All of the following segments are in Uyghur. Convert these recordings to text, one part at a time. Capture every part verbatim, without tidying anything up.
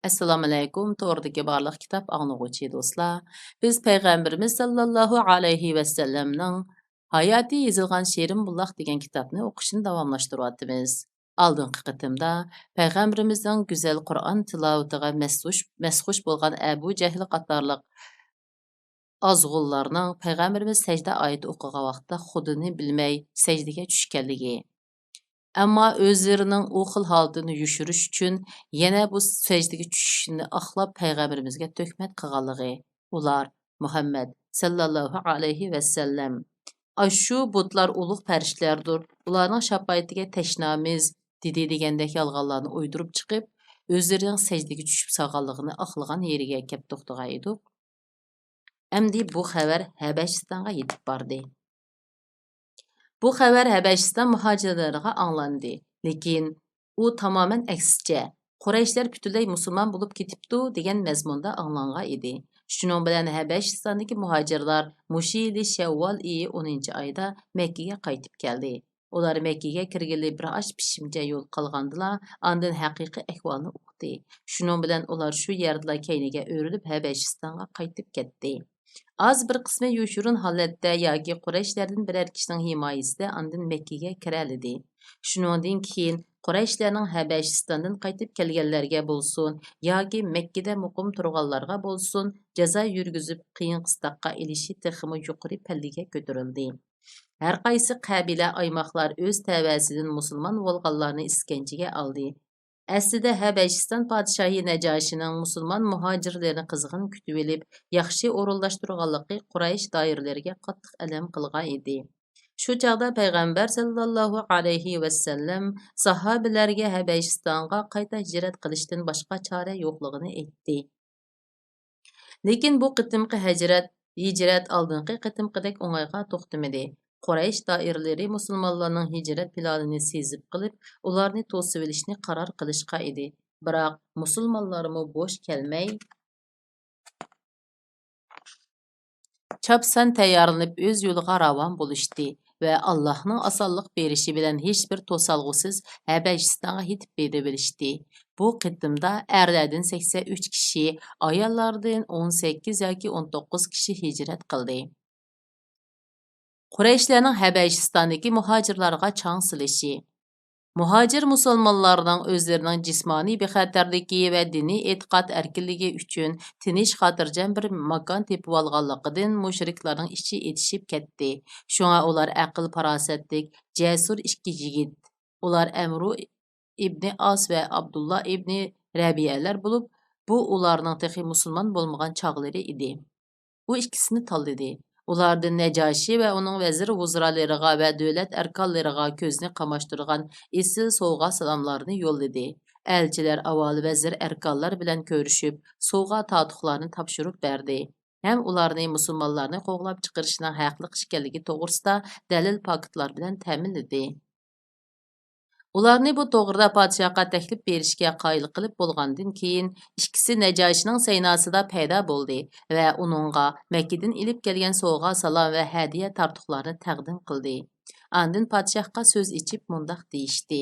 ئەسسالامۇئەلەيكۇم، توردىكى بارلىق كىتاب ئاڭلىغۇچى دوستلار. بىز پەيغەمبىرىمىز ساللاللاھۇ ئەلەيھى ۋەسەللەمنىڭ ھاياتى يېزىلغان شېرىن بۇلاق دېگەن كىتابنى ئوقۇشنى داۋاملاشتۇرۇۋاتىمىز. ئالدىنقى قېتىمدا پەيغەمبىرىمىزنىڭ گۈزەل قۇرئان تىلاۋىتىغا مەسخۇش، مەسخۇش بولغان ئەبۇ جەھىل قاتارلىق ئازغۇنلارنىڭ پەيغەمبىرىمىز سەجدە ئايىتى ئوقۇغان ۋاقىتتا خۇدىنى بىلمەي سەجدىگە چۈشكەنلىكى، ئەمما ئۆزلىرىنىڭ ئۇ خىل ھالىتىنى يوشۇرۇش ئۈچۈن يەنە بۇ سەجدىگە چۈشۈشنى ئاقلاپ پەيغەمبىرىمىزگە تۆھمەت قىلغانلىقى، ئۇلار، مۇھەممەد سەللەللاھۇ ئەلەيھى ۋەسەللەم، ئاشۇ بۇتلار ئۇلۇغ پەرىشتىلەردۇر، ئۇلارنىڭ شاپائىتىگە تەشنامىز، دېدى دېگەندەك يالغانلارنى ئويدۇرۇپ چىقىپ، ئۆزلىرىنىڭ سەجدىگە چۈشۈپ سالغانلىقىنى ئاقلىغان يېرىگە كەپ توختىغان ئىدۇق. ئەمدى بۇ خەۋەر ھەبەشىستانغا يېتىپ باردى. بۇ خەۋەر ھەبەشىستان مۇھاجىرلىرىغا ئاڭلاندى، لېكىن ئۇ تامامەن ئەكسىچە، قۇرەيشلەر پۈتۈنلەي مۇسۇلمان بولۇپ كېتىپتۇ دېگەن مەزمۇندا ئاڭلانغان ئىدى. شۇنىڭ بىلەن ھەبەشىستاندىكى مۇھاجىرلار مۇشۇ يىلى شەۋۋال ئېيى ئونىنچى ئايدا مەككىگە قايتىپ كەلدى. ئۇلار مەككىگە كىرگىلى بىر ئاز پىشىمچە يول قالغاندىلا، ئاندىن ھەقىقىي ئەھۋالنى ئۇقتى. شۇنىڭ بىلەن ئۇلار شۇ يەردىلا كەينىگە ئۆرۈلۈپ، ھەبەشىستانغا قايتىپ كەتتى. ئاز بىر قىسمى يوشۇرۇن ھالەتتە ياكى قۇرەيشلەردىن بىرەر كىشىنىڭ ھىمايىسىدە ئاندىن مەككىگە كىرەلىدى. شۇنىڭدىن كېيىن قۇرەيشلەرنىڭ ھەبەشىستاندىن قايتىپ كەلگەنلەرگە بولسۇن ياكى مەككىدە مۇقىم تۇرغانلارغا بولسۇن، جازا يۈرگۈزۈپ، قىيىن-قىستاققا ئېلىشى تېخىمۇ يۇقىرى پەللىگە كۆتۈرۈلدى. ھەرقايسى قەبىلە، ئايماقلار ئۆز تەۋەسىدىن مۇسۇلمان بولغانلارنى ئىسكەنجىگە ئالدى. ئەسلىدە ھەبەشىستان پادىشاھى نەجاشىنىڭ مۇسۇلمان مۇھاجىرلىرىنى قىزغىن كۈتۈۋېلىپ، ياخشى ئورۇنلاشتۇرغانلىقى قۇرەيش دائىرىلىرىگە قاتتىق ئەلەم قىلغان ئىدى. شۇ چاغدا پەيغەمبەر سەللەللاھۇ ئەلەيھى ۋەسەللەم ساھابىلەرگە ھەبەشىستانغا قايتا ھىجرەت قىلىشتىن باشقا چارە يوقلۇقىنى ئېيتتى. لېكىن بۇ قېتىمقى ھەجرەت، ھىجرەت ئالدىنقى قېتىمقىدەك ئوڭايغا توختىمىدى. قۇرەيش دائىرىلىرى مۇسۇلمانلارنىڭ ھىجرەت پىلانىنى سېزىپ قېلىپ، ئۇلارنى توسۇۋېلىشنى قارار قىلىشقان ئىدى. بىراق مۇسۇلمانلارمۇ بوش كەلمەي، چاپسان تەييارلىنىپ ئۆز يولىغا راۋان بولۇشتى ۋە ئاللاھنىڭ ئاسانلىق بېرىشى بىلەن ھېچبىر توسالغۇسىز ھەبەشىستانغا يېتىپ بېرىۋېلىشتى. بۇ قېتىمدا ئەرلەردىن سەكسەن ئۈچ كىشى، ئاياللاردىن ئون سەككىز ياكى ئون توققۇز كىشى ھىجرەت قىلدى. قۇرەيشلەرنىڭ ھەبەشىستاندىكى مۇھاجىرلارغا چاڭ سېلىشى. مۇھاجىر مۇسۇلمانلارنىڭ ئۆزلىرىنىڭ جىسمانىي بىخەتەرلىكى ۋە دىنىي ئېتىقاد ئەركىنلىكى ئۈچۈن تىنچ، خاتىرجەم بىر ماكان تېپىۋالغانلىقىدىن مۇشرىكلارنىڭ ئىچى ئېتىشىپ كەتتى. شۇڭا ئۇلار ئەقىل-پاراسەتلىك، جەسۇر ئىككى يىگىت. ئۇلار ئەمرۇ ئىبنى ئاس ۋە ئابدۇللا ئىبنى رەبىئەلەر بولۇپ، بۇ ئۇلارنىڭ تېخى مۇسۇلمان بولمىغان چاغلىرى ئىدى. ئۇ ئىككىسىنى تاللىدى. ئۇلاردىن نەجاشى ۋە ئۇنىڭ ۋەزىر-ۋۇزرالىرىغا ۋە دۆلەت ئەركانلىرىغا كۆزنى قاماشتۇرىدىغان ئېسىل سوۋغا-سالاملارنى يوللىدى. ئەلچىلەر ئاۋۋال ۋەزىر-ئەركانلار بىلەن كۆرۈشۈپ، سوۋغا-تارتۇقلارنى تاپشۇرۇپ بەردى ھەم ئۇلارنى مۇسۇلمانلارنى قوغلاپ چىقىرىشنىڭ ھەقلىق ئىكەنلىكى توغرىسىدا دەلىل-پاكىتلار بىلەن تەمىنلىدى. ئۇلارنى بۇ توغرىدا پادىشاھقا تەكلىپ بېرىشكە قايىل قىلىپ بولغاندىن كېيىن، ئىككىسى نەجاشىنىڭ سەيناسىدا پەيدا بولدى ۋە ئۇنىڭغا مەككىدىن ئېلىپ كەلگەن سوۋغا-سالام ۋە ھەدىيە تارتۇقلارنى تەقدىم قىلدى. ئاندىن پادىشاھقا سۆز ئېچىپ مۇنداق دېيىشتى: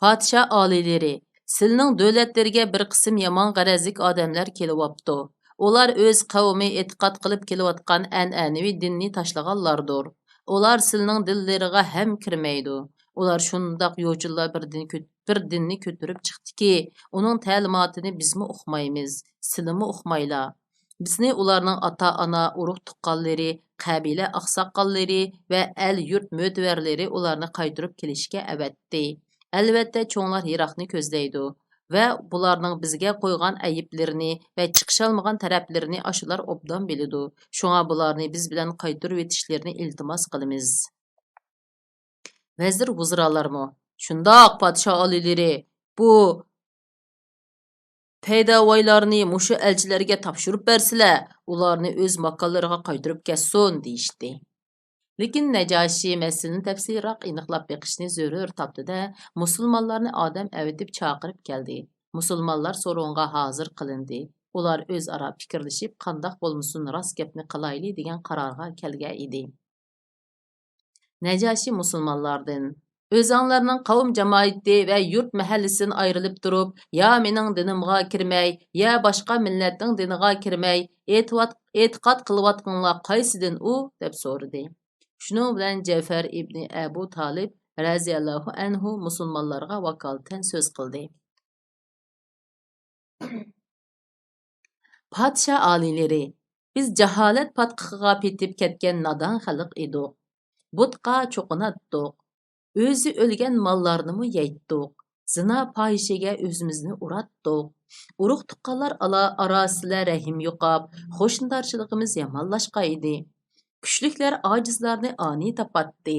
پادىشاھ ئالىيلىرى، سىلىنىڭ دۆلەتلىرىگە بىر قىسىم يامان غەرەزلىك ئادەملەر كېلىۋاپتۇ. ئۇلار ئۆز قەۋمى ئېتىقاد قىلىپ كېلىۋاتقان ئەنئەنىۋى دىننى تاشلىغانلاردۇر. ئۇلار سىلىنىڭ دىنلىرىغا ھەم كىرمەيدۇ. ئۇلار شۇنداق يوچۇنلا بىر دىن كۆت-، بىر دىننى كۆتۈرۈپ چىقتىكى، ئۇنىڭ تەلىماتىنى بىزمۇ ئۇقمايمىز، سىلىمۇ ئۇقمايلا. بىزنى ئۇلارنىڭ ئاتا-ئانا، ئۇرۇق-تۇغقانلىرى، قەبىلە ئاقساقاللىرى ۋە ئەل-يۇرت مۆتىۋەرلىرى ئۇلارنى قايتۇرۇپ كېلىشكە ئەۋەتتى. ئەلۋەتتە، چوڭلار يىراقنى كۆزلەيدۇ ۋە بۇلارنىڭ بىزگە قويغان ئەيىبلىرىنى ۋە چىقىشالمىغان تەرەپلىرىنى ئاشۇلار ئوبدان بىلىدۇ. شۇڭا بۇلارنى بىز بىلەن قايتۇرۇۋېتىشلىرىنى ئىلتىماس قىلىمىز. ۋەزىر-ۋۇزرالارمۇ، شۇنداق، پادىشاھ ئالىيلىرى، بۇ پەيداۋايلارنى مۇشۇ ئەلچىلەرگە تاپشۇرۇپ بەرسىلە، ئۇلارنى ئۆز ماكانلىرىغا قايتۇرۇپ كەتسۇن، دېيىشتى. لېكىن نەجاشى مەسىلىنى تەپسىلىيراق ئېنىقلاپ بېقىشنى زۆرۈر تاپتى-دە، مۇسۇلمانلارنى ئادەم ئەۋېتىپ چاقىرىپ كەلدى. مۇسۇلمانلار سورۇنغا ھازىر قىلىندى. ئۇلار ئۆزئارا پىكىرلىشىپ، قانداق بولمىسۇن، راست گەپنى قىلايلى، دېگەن قارارغا كەلگەن ئىدى. نەجاشى مۇسۇلمانلاردىن، ئۆزۈڭلارنىڭ قەۋم جامائىتى ۋە يۇرت مەھەللىسىدىن ئايرىلىپ تۇرۇپ، يا مېنىڭ دىنىمغا كىرمەي، يا باشقا مىللەتنىڭ دىنىغا كىرمەي، ئېتىۋات-، ئېتىقاد قىلىۋاتقىنىڭلار قايسى دىن ئۇ؟ دەپ سورىدى. شۇنىڭ بىلەن جەفەر ئىبنى ئەبۇ تالىپ رەزىياللاھۇ ئەنھۇ مۇسۇلمانلارغا ۋاكالىتەن سۆز قىلدى. پادىشاھ ئالىيلىرى، بىز جاھالەت پاتقىقىغا پېتىپ كەتكەن نادان خەلق ئىدۇق. بۇتقا چوقۇناتتۇق. ئۆزى ئۆلگەن ماللارنىمۇ يەيتتۇق. زىنا پاھىشىگە ئۆزىمىزنى ئۇراتتۇق. ئۇرۇق-تۇغقانلار ئالا-، ئاراسىدىلا رەھىم يوقاپ، قوشنىدارچىلىقىمىز يامانلاشقانىدى. كۈچلۈكلەر ئاجىزلارنى ئانىي تاپاتتى.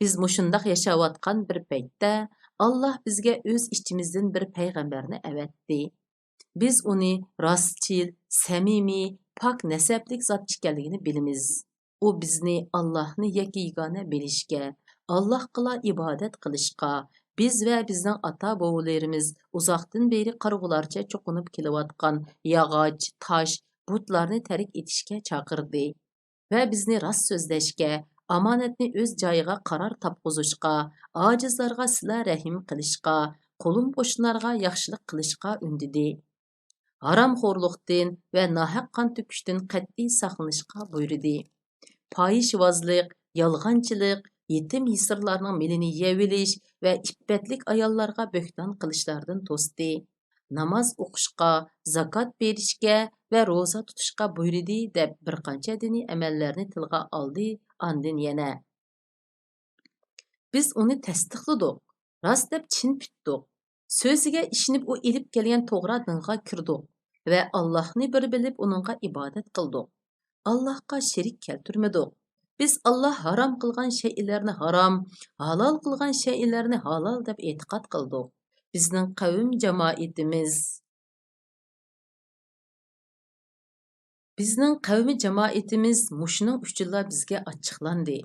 بىز مۇشۇنداق ياشاۋاتقان بىر پەيتتە، ئاللاھ بىزگە ئۆز ئىچىمىزدىن بىر پەيغەمبەرنى ئەۋەتتى. بىز ئۇنى راستچىل، سەمىمىي، پاك نەسەبلىك زات ئىكەنلىكىنى بىلىمىز. ئۇ بىزنى ئاللاھنى يەككە-يېگانە بىلىشكە، ئاللاھقىلا ئىبادەت قىلىشقا، بىز ۋە بىزنىڭ ئاتا-بوۋىلىرىمىز ئۇزاقتىن بېرى قارىغۇلارچە چوقۇنۇپ كېلىۋاتقان ياغاچ، تاش، بۇتلارنى تەرك ئېتىشكە چاقىردى. ۋە بىزنى راست سۆزلەشكە، ئامانەتنى ئۆز جايىغا قارار تاپقۇزۇشقا، ئاجىزلارغا سىلە رەھىم قىلىشقا، قولۇم-قوشنىلارغا ياخشىلىق قىلىشقا ئۈندىدى. ھارامخورلۇقتىن ۋە ناھەق قان تۆكۈشتىن قەتئىي ساقلىنىشقا بۇيرۇدى. پاھىشۋازلىق، يالغانچىلىق، يېتىم-يېسىرلارنىڭ مېلىنى يەۋېلىش ۋە ئىپپەتلىك ئاياللارغا بۆھتان قىلىشلاردىن توستى. ناماز ئوقۇشقا، زاكات بېرىشكە ۋە روزا تۇتۇشقا بۇيرۇدى، دەپ بىر قانچە دىنىي ئەمەللەرنى تىلغا ئالدى، ئاندىن يەنە، بىز ئۇنى تەستىقلىدۇق، راست دەپ چىن پۈتتۇق. سۆزىگە ئىشىنىپ، ئۇ ئېلىپ كەلگەن توغرا دىنغا كىردۇق ۋە ئاللاھنى بىر بىلىپ، ئۇنىڭغا ئىبادەت قىلدۇق. ئاللاھقا شېرىك كەلتۈرمىدۇق. بىز ئاللاھ ھارام قىلغان شەيئىلەرنى ھارام، ھالال قىلغان شەيئىلەرنى ھالال دەپ ئېتىقاد قىلدۇق. بىزنىڭ قەۋم جامائىتىمىز، بىزنىڭ قەۋمى جامائىتىمىز مۇشۇنىڭ ئۈچۈنلا بىزگە ئاچچىقلاندى،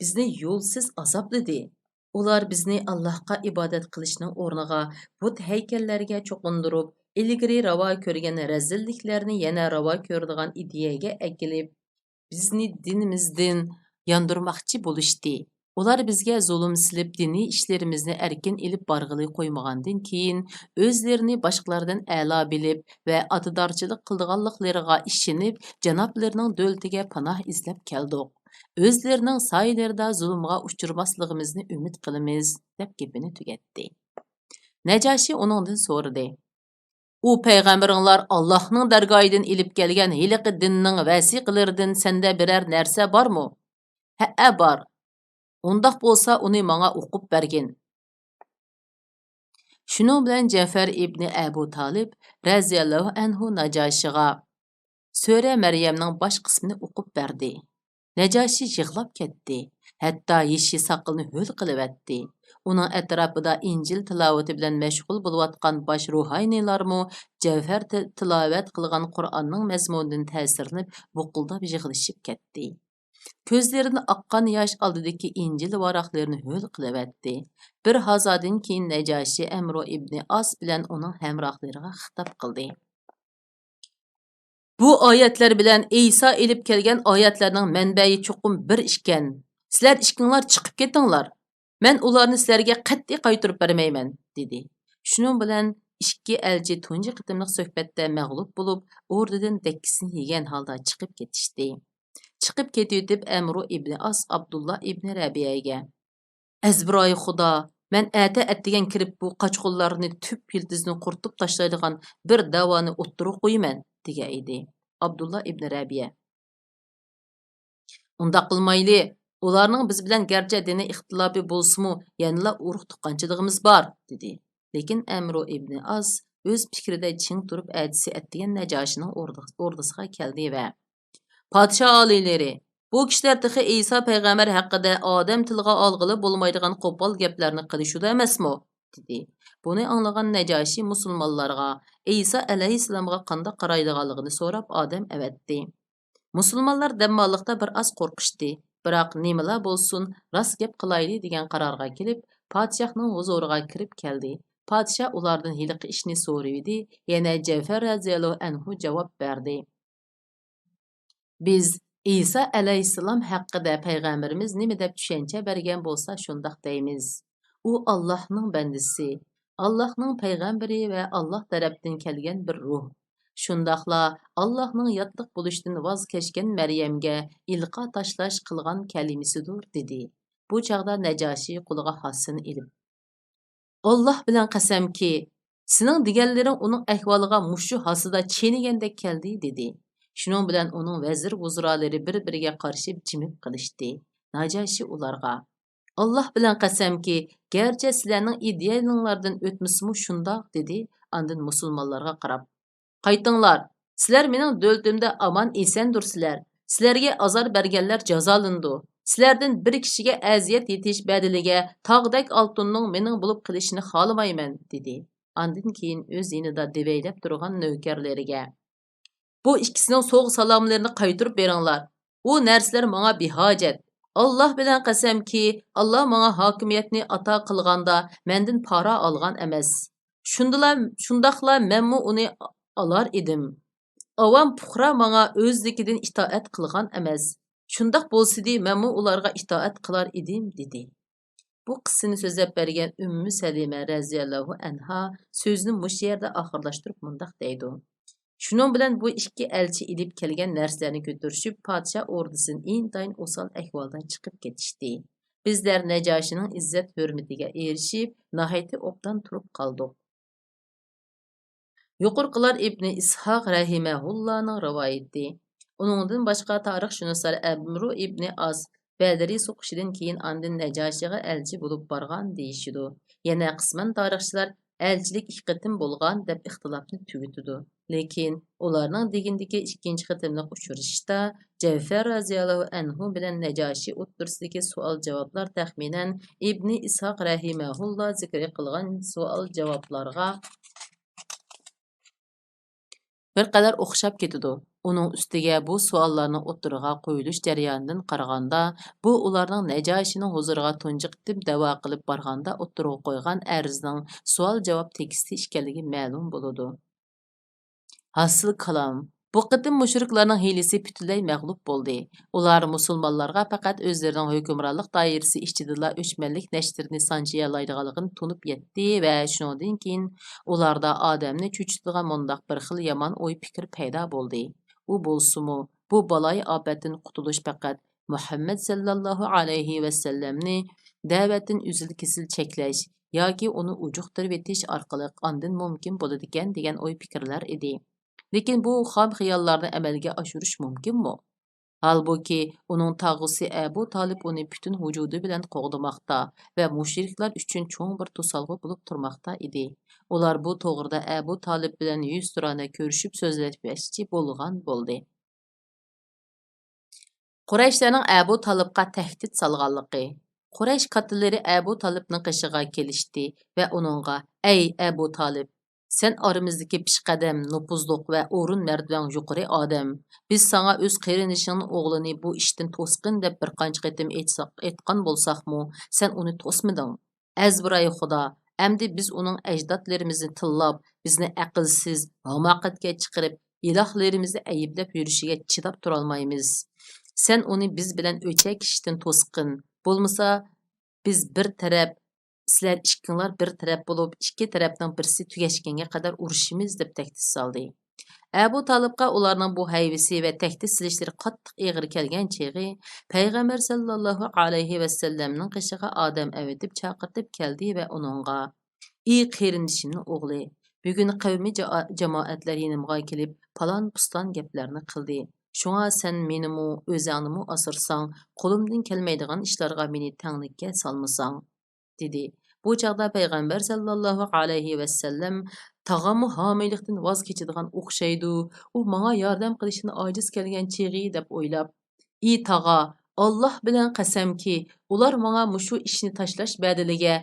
بىزنى يولسىز ئازابلىدى. ئۇلار بىزنى ئاللاھقا ئىبادەت قىلىشنىڭ ئورنىغا بۇت ھەيكەللەرگە چوقۇندۇرۇپ، ئىلگىرى راۋا كۆرگەن رەزىللىكلەرنى يەنە راۋا كۆرىدىغان ئىدىيەگە ئەكېلىپ، بىزنى دىنىمىزدىن ياندۇرماقچى بولۇشتى. ئۇلار بىزگە زۇلۇم سېلىپ، دىنىي ئىشلىرىمىزنى ئەركىن ئېلىپ بارغىلى قويمىغاندىن كېيىن، ئۆزلىرىنى باشقىلاردىن ئەلا بىلىپ ۋە ئاتىدارچىلىق قىلىدىغانلىقلىرىغا ئىشىنىپ، جانابلىرىنىڭ دۆلىتىگە پاناھ ئىزدەپ كەلدۇق. ئۆزلىرىنىڭ سايىلىرىدا زۇلۇمغا ئۇچرىماسلىقىمىزنى ئۈمىد قىلىمىز، دەپ گېپىنى تۈگەتتى. نەجاشى ئۇنىڭدىن سورىدى: ئۇ پەيغەمبىرىڭلار ئاللاھنىڭ دەرگاھىدىن ئېلىپ كەلگەن ھېلىقى دىننىڭ ۋەسىقىلىرىدىن سەندە بىرەر نەرسە بارمۇ؟ ھەئە، بار. ئۇنداق بولسا، ئۇنى ماڭا ئوقۇپ بەرگىن. شۇنىڭ بىلەن جەفەر ئىبنى ئەبۇ تالىپ رەزىياللاھۇ ئەنھۇ ناجاشىغا سۈرە مەريەمنىڭ باش قىسمىنى ئوقۇپ بەردى. نەجاشى يىغلاپ كەتتى. ھەتتا يېشى ساقىلىنى ھۆل قىلىۋەتتى. ئۇنىڭ ئەتراپىدا ئىنجىل تىلاۋىتى بىلەن مەشغۇل بولۇۋاتقان باش روھانىيلارمۇ جەۋھەر تىل-، تىلاۋەت قىلغان قۇرئاننىڭ مەزمۇنىدىن تەسىرلىنىپ، بۇقۇلداپ يىغلىشىپ كەتتى. كۆزلىرىدىن ئاققان ياش ئالدىدىكى ئىنجىل ۋاراقلىرىنى ھۆل قىلىۋەتتى. بىر ھازادىن كېيىن نەجاشى ئەمرۇ ئىبنى ئاس بىلەن ئۇنىڭ ھەمراھلىرىغا خىتاب قىلدى. بۇ ئايەتلەر بىلەن ئەيسا ئېلىپ كەلگەن ئايەتلەرنىڭ مەنبەيى چوقۇم بىر ئىكەن. سىلەر ئىككىڭلار چىقىپ كېتىڭلار. مەن ئۇلارنى سىلەرگە قەتئىي قايتۇرۇپ بەرمەيمەن، دېدى. شۇنىڭ بىلەن ئىككى ئەلچى تۇنجى قېتىملىق سۆھبەتتە مەغلۇپ بولۇپ، ئوردىدىن دەككىسىنى يېگەن ھالدا چىقىپ كېتىشتى. چىقىپ كېتىۋېتىپ، ئەمرۇ ئىبنى ئاس ئابدۇللا ئىبنى رەبىئەگە، ئەزبىرايى خۇدا، مەن ئەتە ئەتىگەن كىرىپ بۇ قاچقۇنلارنى تۈپ يىلتىزىدىن قۇرۇتۇپ تاشلايدىغان بىر دەۋانى ئوتتۇرىغا قويىمەن، دېگەن ئىدى. ئابدۇللا ئىبنى رەبىئە، ئۇنداق قىلمايلى، ئۇلارنىڭ بىز بىلەن گەرچە دىنىي ئىختىلاپى بولسىمۇ، يەنىلا ئۇرۇق تۇغقانچىلىقىمىز بار، دېدى. لېكىن ئەمرۇ ئىبنى ئاس ئۆز پىكرىدە چىڭ تۇرۇپ، ئەتىسى ئەتىگەن نەجاشىنىڭ ئوردا-، ئوردىسىغا كەلدى ۋە، پادىشاھ ئالىيلىرى، بۇ كىشىلەر تېخى ئەيسا پەيغەمبەر ھەققىدە ئادەم تىلغا ئالغىلى بولمايدىغان قوپال گەپلەرنى قىلىشىدۇ ئەمەسمۇ؟ دېدى. بۇنى ئاڭلىغان نەجاشى مۇسۇلمانلارغا، ئەيسا ئەلەيھىسسالامغا قانداق قارايدىغانلىقىنى سوراپ ئادەم ئەۋەتتى. مۇسۇلمانلار دەمماللىقتا بىر ئاز قورقۇشتى، بىراق نېمىلا بولسۇن، راست گەپ قىلايلى دېگەن قارارغا كېلىپ، پادىشاھنىڭ ھۇزۇرىغا كىرىپ كەلدى. پادىشاھ ئۇلاردىن ھېلىقى ئىشنى سورىۋىدى، يەنە جەفەر رەزىياللاھۇ ئەنھۇ جاۋاب بەردى. بىز ئەيسا ئەلەيھىسسالام ھەققىدە پەيغەمبىرىمىز نېمە دەپ چۈشەنچە بەرگەن بولسا، شۇنداق دەيمىز. ئۇ ئاللاھنىڭ بەندىسى، ئاللاھنىڭ پەيغەمبىرى ۋە ئاللاھ تەرەپتىن كەلگەن بىر روھ. شۇنداقلا ئاللاھنىڭ ياتلىق بولۇشتىن ۋاز كەچكەن مەريەمگە ئىلقا تاشلاش قىلغان كەلىمىسىدۇر، دېدى. بۇ چاغدا نەجاشى قولىغا ھاسىنى ئېلىپ، ئاللاھ بىلەن قەسەمكى، سېنىڭ دېگەنلىرىڭ ئۇنىڭ ئەھۋالىغا مۇشۇ ھاسىدا چېنىگەندەك كەلدى، دېدى. شۇنىڭ بىلەن ئۇنىڭ ۋەزىر-ۋۇزرالىرى بىر-بىرىگە قارىشىپ جىمىپ قېلىشتى. ناجاشى ئۇلارغا، ئاللاھ بىلەن قەسەمكى، گەرچە سىلەرنىڭ ئىدىيەلىرىڭلاردىن ئۆتمىسىمۇ شۇنداق، دېدى. ئاندىن مۇسۇلمانلارغا قاراپ، قايتىڭلار، سىلەر مېنىڭ دۆلىتىمدە ئامان-ئېسەندۇرسىلەر. سىلەرگە ئازار بەرگەنلەر جازالىنىدۇ. سىلەردىن بىر كىشىگە ئەزىيەت يېتىش بەدىلىگە تاغدەك ئالتۇننىڭ مېنىڭ بولۇپ قېلىشىنى خالىمايمەن، دېدى. ئاندىن كېيىن ئۆز يېنىدا دېۋەيلەپ تۇرغان نۆكەرلىرىگە، بۇ ئىككىسىنىڭ سوۋغا-سالاملىرىنى قايتۇرۇپ بېرىڭلار. ئۇ نەرسىلەر ماڭا بىھاجەت. ئاللاھ بىلەن قەسەمكى، ئاللاھ ماڭا ھاكىمىيەتنى ئاتا قىلغاندا مەندىن پارا ئالغان ئەمەس. شۇندىلا، شۇنداقلا مەنمۇ ئۇنى ئالار ئىدىم. ئاۋام پۇقرا ماڭا ئۆزلۈكىدىن ئىتائەت قىلغان ئەمەس. شۇنداق بولسىدى، مەنمۇ ئۇلارغا ئىتائەت قىلار ئىدىم، دېدى. بۇ قىسسىنى سۆزلەپ بەرگەن ئۈممۇ سەلىمە رەزىياللاھۇ ئەنھا سۆزىنى مۇشۇ يەردە ئاخىرلاشتۇرۇپ مۇنداق دەيدۇ: شۇنىڭ بىلەن بۇ ئىككى ئەلچى ئېلىپ كەلگەن نەرسىلەرنى كۆتۈرۈشۈپ، پادىشاھ ئوردىسىدىن ئىنتايىن ئوسال ئەھۋالدا چىقىپ كېتىشتى. بىزلەر نەجاشىنىڭ ئىززەت-ھۆرمىتىگە ئېرىشىپ، ناھايىتى ئوبدان تۇرۇپ قالدۇق. يۇقىرىقىلار ئىبنى ئىسھاق رەھىمەھۇللانىڭ رىۋايىتى. ئۇنىڭدىن باشقا تارىخشۇناسلار ئەمرۇ ئىبنى ئاس بەدرى سوقۇشىدىن كېيىن ئاندىن نەجاشىغا ئەلچى بولۇپ بارغان دېيىشىدۇ. يەنە قىسمەن تارىخچىلار ئەلچىلىك ئىككى قېتىم بولغان دەپ ئىختىلاپنى تۈگىتىدۇ. لېكىن ئۇلارنىڭ دېگىنىدىكى ئىككىنچى قېتىملىق ئۇچرىشىشتا جەۋفەر رەزىياللاھۇ ئەنھۇ بىلەن نەجاشى ئوتتۇرىسىدىكى سوئال-جاۋابلار تەخمىنەن ئىبنى ئىسھاق رەھىمەھۇللا زىكرى قىلغان سوئال-جاۋابلارغا بىر قەدەر ئوخشاپ كېتىدۇ. ئۇنىڭ ئۈستىگە بۇ سوئاللارنىڭ ئوتتۇرىغا قويۇلۇش جەريانىدىن قارىغاندا، بۇ ئۇلارنىڭ نەجاشىنىڭ ھۇزۇرىغا تۇنجى قېتىم دەۋا قىلىپ بارغاندا ئوتتۇرىغا قويغان ئەرزنىڭ سوئال-جاۋاب تېكىستى ئىكەنلىكى مەلۇم بولىدۇ. ھاسىل كالام، بۇ قېتىم مۇشرىكلارنىڭ ھىيلىسى پۈتۈنلەي مەغلۇپ بولدى. ئۇلار مۇسۇلمانلارغا پەقەت ئۆزلىرىنىڭ ھۆكۈمرانلىق دائىرىسى ئىچىدىلا ئۆچمەنلىك نەشتىرىنى سانجىيالايدىغانلىقىنى تونۇپ يەتتى ۋە شۇنىڭدىن كېيىن ئۇلاردا ئادەمنى چۆچۈتىدىغان مۇنداق بىر خىل يامان ئوي-پىكىر پەيدا بولدى. ئۇ بولسىمۇ، بۇ بالايىئاپەتتىن قۇتۇلۇش پەقەت مۇھەممەد سەللەللاھۇ ئەلەيھى ۋەسەللەمنى دەۋەتتىن ئۈزۈل-كېسىل چەكلەش ياكى ئۇنى ئۇجۇقتۇرۇۋېتىش ئارقىلىق ئاندىن مۇمكىن بولىدىكەن، دېگەن ئوي-پىكىرلەر ئىدى. لېكىن بۇ خام خىياللارنى ئەمەلگە ئاشۇرۇش مۇمكىنمۇ؟ ھالبۇكى، ئۇنىڭ تاغۇسى ئەبۇ تالىپ ئۇنى پۈتۈن ۋۇجۇدى بىلەن قوغدىماقتا ۋە مۇشرىكلار ئۈچۈن چوڭ بىر توسالغۇ بولۇپ تۇرماقتا ئىدى. ئۇلار بۇ توغرىدا ئەبۇ تالىپ بىلەن يۈزتۇرانە كۆرۈشۈپ سۆزلەشمەكچى بولغان بولدى. قۇرەيشلەرنىڭ ئەبۇ تالىپقا تەھدىت سالغانلىقى. قۇرەيش كاتتىلىرى ئەبۇ تالىپنىڭ قېشىغا كېلىشتى ۋە ئۇنىڭغا، ئەي ئەبۇ تالىپ، سەن ئارىمىزدىكى پېشقەدەم، نوپۇزلۇق ۋە ئورۇن مەرتىۋەڭ يۇقىرى ئادەم. بىز ساڭا ئۆز قېرىندىشىڭنىڭ ئوغلىنى بۇ ئىشتىن توسقىن دەپ بىر قانچە قېتىم ئېيتساق، ئېيتقان بولساقمۇ، سەن ئۇنى توسمىدىڭ. ئەزبىراي خۇدا، ئەمدى بىز ئۇنىڭ ئەجدادلىرىمىزنى تىللاپ، بىزنى ئەقىلسىز، ھاماقەتكە چىقىرىپ، ئىلاھلىرىمىزنى ئەيىبلەپ يۈرۈشىگە چىداپ تۇرالمايمىز. سەن ئۇنى بىز بىلەن ئۆچەك ئىشتىن توسقىن. بولمىسا، بىز بىر تەرەپ، سىلەر ئىككىڭلار بىر تەرەپ بولۇپ، ئىككى تەرەپنىڭ بىرسى تۈگەشكەنگە قەدەر ئۇرۇشىمىز، دەپ تەھدىت سالدى. ئەبۇ تالىپقا ئۇلارنىڭ بۇ ھەيۋىسى ۋە تەھدىت سېلىشلىرى قاتتىق ئېغىر كەلگەن چېغى، پەيغەمبەر سەللەللاھۇ ئەلەيھى ۋەسەللەمنىڭ قېشىغا ئادەم ئەۋېتىپ چاقىرتىپ كەلدى ۋە ئۇنىڭغا، ئى قېرىندىشىمنىڭ ئوغلى، بۈگۈن قەۋمى جا-، جامائەتلەر يېنىمغا كېلىپ، پالان-پۇستان گەپلەرنى قىلدى. شۇڭا سەن مېنىمۇ، ئۆزەڭنىمۇ ئاسرىساڭ، قولۇمدىن كەلمەيدىغان ئىشلارغا مېنى تەڭلىككە سالمىساڭ، دېدى. بۇ چاغدا پەيغەمبەر سەللەللاھۇ ئەلەيھى ۋەسەللەم تاغامۇ ھامىيلىقتىن ۋاز كېچىدىغان ئوخشايدۇ، ئۇ ماڭا ياردەم قىلىشتىن ئاجىز كەلگەن چېغى دەپ ئويلاپ، ئى تاغا، ئاللاھ بىلەن قەسەمكى، ئۇلار ماڭا مۇشۇ ئىشنى تاشلاش بەدىلىگە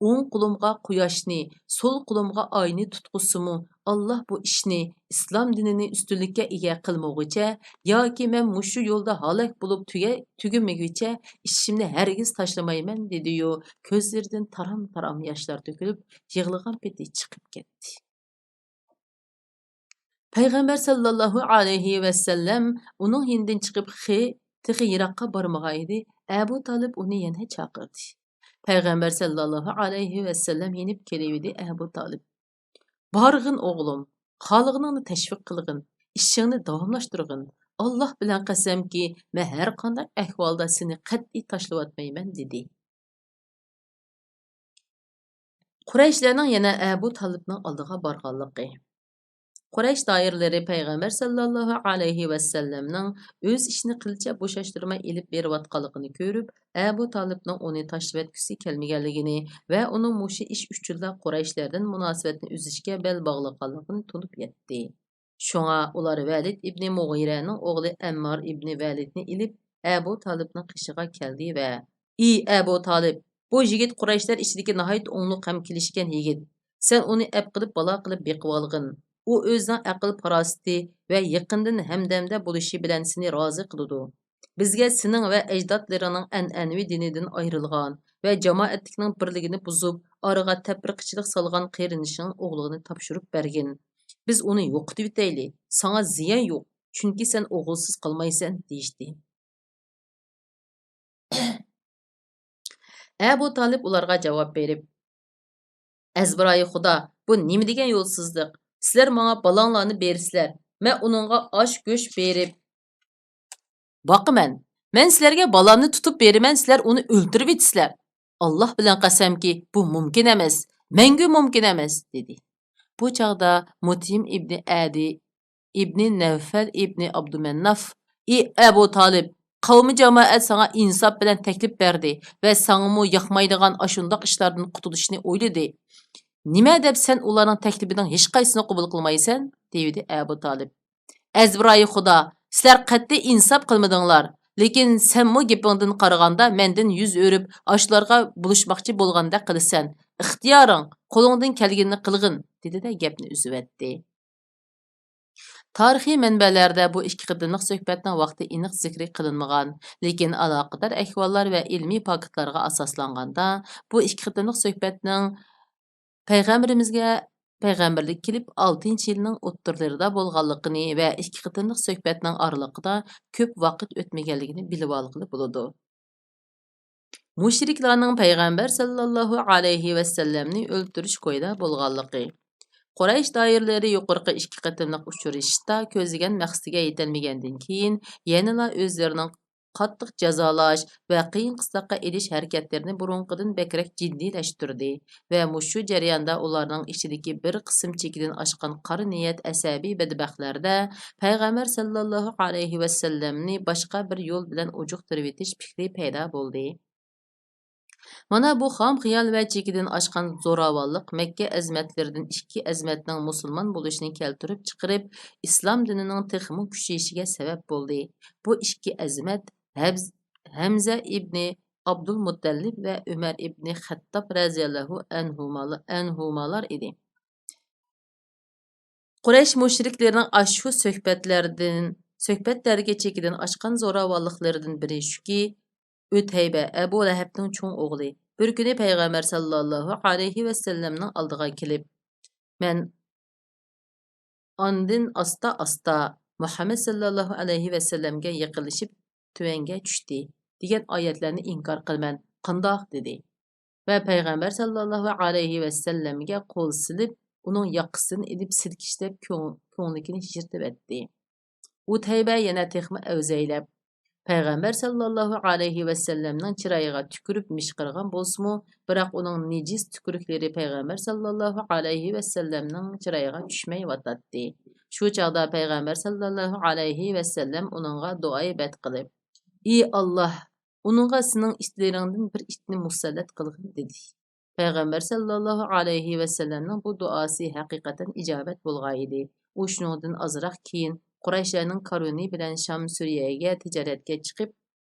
ئوڭ قولۇمغا قۇياشنى، سول قولۇمغا ئاينى تۇتقۇزسىمۇ، ئاللاھ بۇ ئىشنى، ئىسلام دىنىنى ئۈستۈنلۈككە ئىگە قىلمىغۇچە ياكى مەن مۇشۇ يولدا ھالاك بولۇپ تۈگە-، تۈگىمىگۈچە ئىشىمنى ھەرگىز تاشلىمايمەن، دېدىيۇ، كۆزلىرىدىن تارام-تارام ياشلار تۆكۈلۈپ، يىغلىغان پېتى چىقىپ كەتتى. پەيغەمبەر سەللەللاھۇ ئەلەيھى ۋەسەللەم ئۇنىڭ يېنىدىن چىقىپ خى-، تېخى يىراققا بارمىغان ئىدى، ئەبۇ تالىپ ئۇنى يەنە چاقىردى. پەيغەمبەر سەللەللاھۇ ئەلەيھى ۋەسەللەم يېنىپ كېلىۋىدى ئەبۇ تالىپ. بارغىن ئوغلۇم، خالىغىنىڭنى تەشۋىق قىلغىن، ئىشىڭنى داۋاملاشتۇرغىن. ئاللاھ بىلەن قەسەمكى، مەن ھەر قانداق ئەھۋالدا سېنى قەتئىي تاشلىۋاتمايمەن، دېدى. قۇرەيشلەرنىڭ يەنە ئەبۇ تالىپنىڭ ئالدىغا بارغانلىقى. قۇرەيش دائىرىلىرى پەيغەمبەر سەللەللاھۇ ئەلەيھى ۋەسەللەمنىڭ ئۆز ئىشىنى قىلچە بوشاشتۇرماي ئېلىپ بېرىۋاتقانلىقىنى كۆرۈپ، ئەبۇ تالىپنىڭ ئۇنى تاشلىۋەتكۈسى كەلمىگەنلىكىنى ۋە ئۇنىڭ مۇشۇ ئىش ئۈچۈنلا قۇرەيشلەردىن مۇناسىۋەتنى ئۈزۈشكە بەل باغلىغانلىقىنى تونۇپ يەتتى. شۇڭا ئۇلار ۋەلىد ئىبنى مۇغىرەنىڭ ئوغلى ئەممار ئىبنى ۋەلىدنى ئېلىپ، ئەبۇ تالىپنىڭ قېشىغا كەلدى ۋە، ئى ئەبۇ تالىپ، بۇ يىگىت قۇرەيشلەر ئىچىدىكى ناھايىتى ئوڭلۇق ھەم كېلىشكەن يىگىت. سەن ئۇنى ئەپ قىلىپ، بالا قىلىپ بېقىۋالغىن. ئۇ ئۆزىنىڭ ئەقىل-پاراسىتى ۋە يېقىندىن ھەمدەمدە بولۇشى بىلەن سېنى رازى قىلىدۇ. بىزگە سېنىڭ ۋە ئەجدادلىرىڭنىڭ ئەنئەنىۋى دىنىدىن ئايرىلغان ۋە جامائەتلىكنىڭ بىرلىكىنى بۇزۇپ، ئارىغا تەپرىقىچىلىك سالغان قېرىندىشىڭ ئوغلىنى تاپشۇرۇپ بەرگىن. بىز ئۇنى يوقىتىۋېتەيلى. ساڭا زىيان يوق، چۈنكى سەن ئوغۇلسىز قالمايسەن، دېيىشتى. ئەبۇ تالىپ ئۇلارغا جاۋاب بېرىپ، ئەزبىرايى خۇدا، بۇ نېمە دېگەن يولسىزلىق؟ سىلەر ماڭا بالاڭلارنى بېرىسىلەر، مەن ئۇنىڭغا ئاش، گۆش بېرىپ باقىمەن. مەن سىلەرگە بالامنى تۇتۇپ بېرىمەن، سىلەر ئۇنى ئۆلتۈرۈۋېتىسىلەر. ئاللاھ بىلەن قەسەمكى، بۇ مۇمكىن ئەمەس، مەڭگۈ مۇمكىن ئەمەس، دېدى. بۇ چاغدا مۇتىم ئىبنى ئەدى ئىبنى نەۋفەل ئىبنى ئابدۇمەنناف، ئى ئەبۇ تالىپ، قەۋمى جامائەت ساڭا ئىنساپ بىلەن تەكلىپ بەردى ۋە ساڭىمۇ ياقمايدىغان ئاشۇنداق ئىشلاردىن قۇتۇلۇشنى ئويلىدى. نېمە دەپ سەن ئۇلارنىڭ تەكلىپىنىڭ ھېچقايسىسىنى قوبۇل قىلمايسەن؟ دېيىۋىدى ئەبۇ تالىپ. ئەزبىرايى خۇدا، سىلەر قەتئىي ئىنساپ قىلمىدىڭلار. لېكىن سەنمۇ گېپىڭدىن قارىغاندا مەندىن يۈز ئۆرۈپ، ئاشۇلارغا بولۇشماقچى بولغاندەك قىلىسەن. ئىختىيارىڭ، قولۇڭدىن كەلگىنىنى قىلغىن، دېدى-دە گەپنى ئۈزۈۋەتتى. تارىخىي مەنبەلەردە بۇ ئىككى قېتىملىق سۆھبەتنىڭ ۋاقتى ئېنىق زىكرى قىلىنمىغان، لېكىن ئالاقىدار ئەھۋاللار ۋە ئىلمىي پاكىتلارغا ئاساسلانغاندا، بۇ ئىككى قېتىملىق سۆھبەتنىڭ پەيغەمبىرىمىزگە پەيغەمبەرلىك كېلىپ ئالتىنچى يىلنىڭ ئوتتۇرىلىرىدا بولغانلىقىنى ۋە ئىككى قېتىملىق سۆھبەتنىڭ ئارىلىقىدا كۆپ ۋاقىت ئۆتمىگەنلىكىنى بىلىۋالغىلى بولىدۇ. مۇشرىكلارنىڭ پەيغەمبەر سەللەللاھۇ ئەلەيھى ۋەسەللەمنى ئۆلتۈرۈش كويىدا بولغانلىقى. قۇرەيش دائىرىلىرى يۇقىرىقى ئىككى قېتىملىق ئۇچرىشىشتا كۆزلىگەن مەقسىتىگە يېتەلمىگەندىن كېيىن، يەنىلا ئۆزلىرىنىڭ قاتتىق جازالاش ۋە قىيىن قىستاققا ئېلىش ھەرىكەتلىرىنى بۇرۇنقىدىن بەكرەك جىددىيلەشتۈردى ۋە مۇشۇ جەرياندا ئۇلارنىڭ ئىچىدىكى بىر قىسىم چېكىدىن ئاشقان قارا نىيەت ئەسەبىي بەدبەختلەردە پەيغەمبەر سەللەللاھۇ ئەلەيھى ۋەسەللەمنى باشقا بىر يول بىلەن ئوجۇقتۇرۇۋېتىش پىكرى پەيدا بولدى. مانا بۇ خام خىيال ۋە چېكىدىن ئاشقان زوراۋانلىق مەككە ئەزىمەتلىرىدىن ئىككى ئەزىمەتنىڭ مۇسۇلمان بولۇشىنى كەلتۈرۈپ چىقىرىپ، ئىسلام دىنىنىڭ تېخىمۇ كۈچىيىشىگە سەۋەب بولدى. بۇ ئىككى ئەزىمەت ھەبز-، ھەمزە ئىبنى ئابدۇلمۇتەللىپ ۋە ئۆمەر ئىبنى خەتتاب رەزىياللاھۇ ئەنھۇمالا-، ئەنھۇمالار ئىدى. قۇرەيش مۇشرىكلىرىنىڭ ئاشۇ سۆھبەتلەردىن، سۆھبەتلەرگە چېكىدىن ئاشقان زوراۋانلىقلىرىدىن بىرى شۇكى، ئۇتەيبە، ئەبۇ لەھەبنىڭ چوڭ ئوغلى، بىر كۈنى پەيغەمبەر سەللەللاھۇ ئەلەيھى ۋەسەللەمنىڭ ئالدىغا كېلىپ، مەن ئاندىن ئاستا-ئاستا مۇھەممەد سەللەللاھۇ ئەلەيھى ۋەسەللەمگە يېقىنلىشىپ، تۆۋەنگە چۈشتى، دېگەن ئايەتلەرنى ئىنكار قىلىمەن، قانداق؟ دېدى. ۋە پەيغەمبەر سەللەللاھۇ ئەلەيھى ۋەسەللەمگە قول سېلىپ، ئۇنىڭ ياقىسىدىن ئېلىپ سىلكىشلەپ كۆڭ-، كۆڭلىكىنى يىرتىۋەتتى. ئۇتەيبە يەنە تېخىمۇ ئەۋزەيلەپ، پەيغەمبەر سەللەللاھۇ ئەلەيھى ۋەسەللەمنىڭ چىرايىغا تۈكۈرۈپ مىشقىرغان بولسىمۇ، بىراق ئۇنىڭ نىجىس تۈكۈرۈكلىرى پەيغەمبەر سەللەللاھۇ ئەلەيھى ۋەسەللەمنىڭ چىرايىغا چۈشمەيۋاتاتتى. شۇ چاغدا پەيغەمبەر سەللەللاھۇ ئەلەيھى ۋەسەللەم ئۇنىڭغا دۇئايىبەت قىلىپ، ئى ئاللاھ، ئۇنىڭغا سېنىڭ ئىتلىرىڭدىن بىر ئىتنى مۇسەللەت قىلغىن، دېدى. پەيغەمبەر سەللەللاھۇ ئەلەيھى ۋەسەللەمنىڭ بۇ دۇئاسى ھەقىقەتەن ئىجابەت بولغانىدى. ئۇ شۇنىڭدىن ئازراق كېيىن قۇرەيشلەرنىڭ كارۋىنى بىلەن شام سۈرىيەگە تىجارەتكە چىقىپ،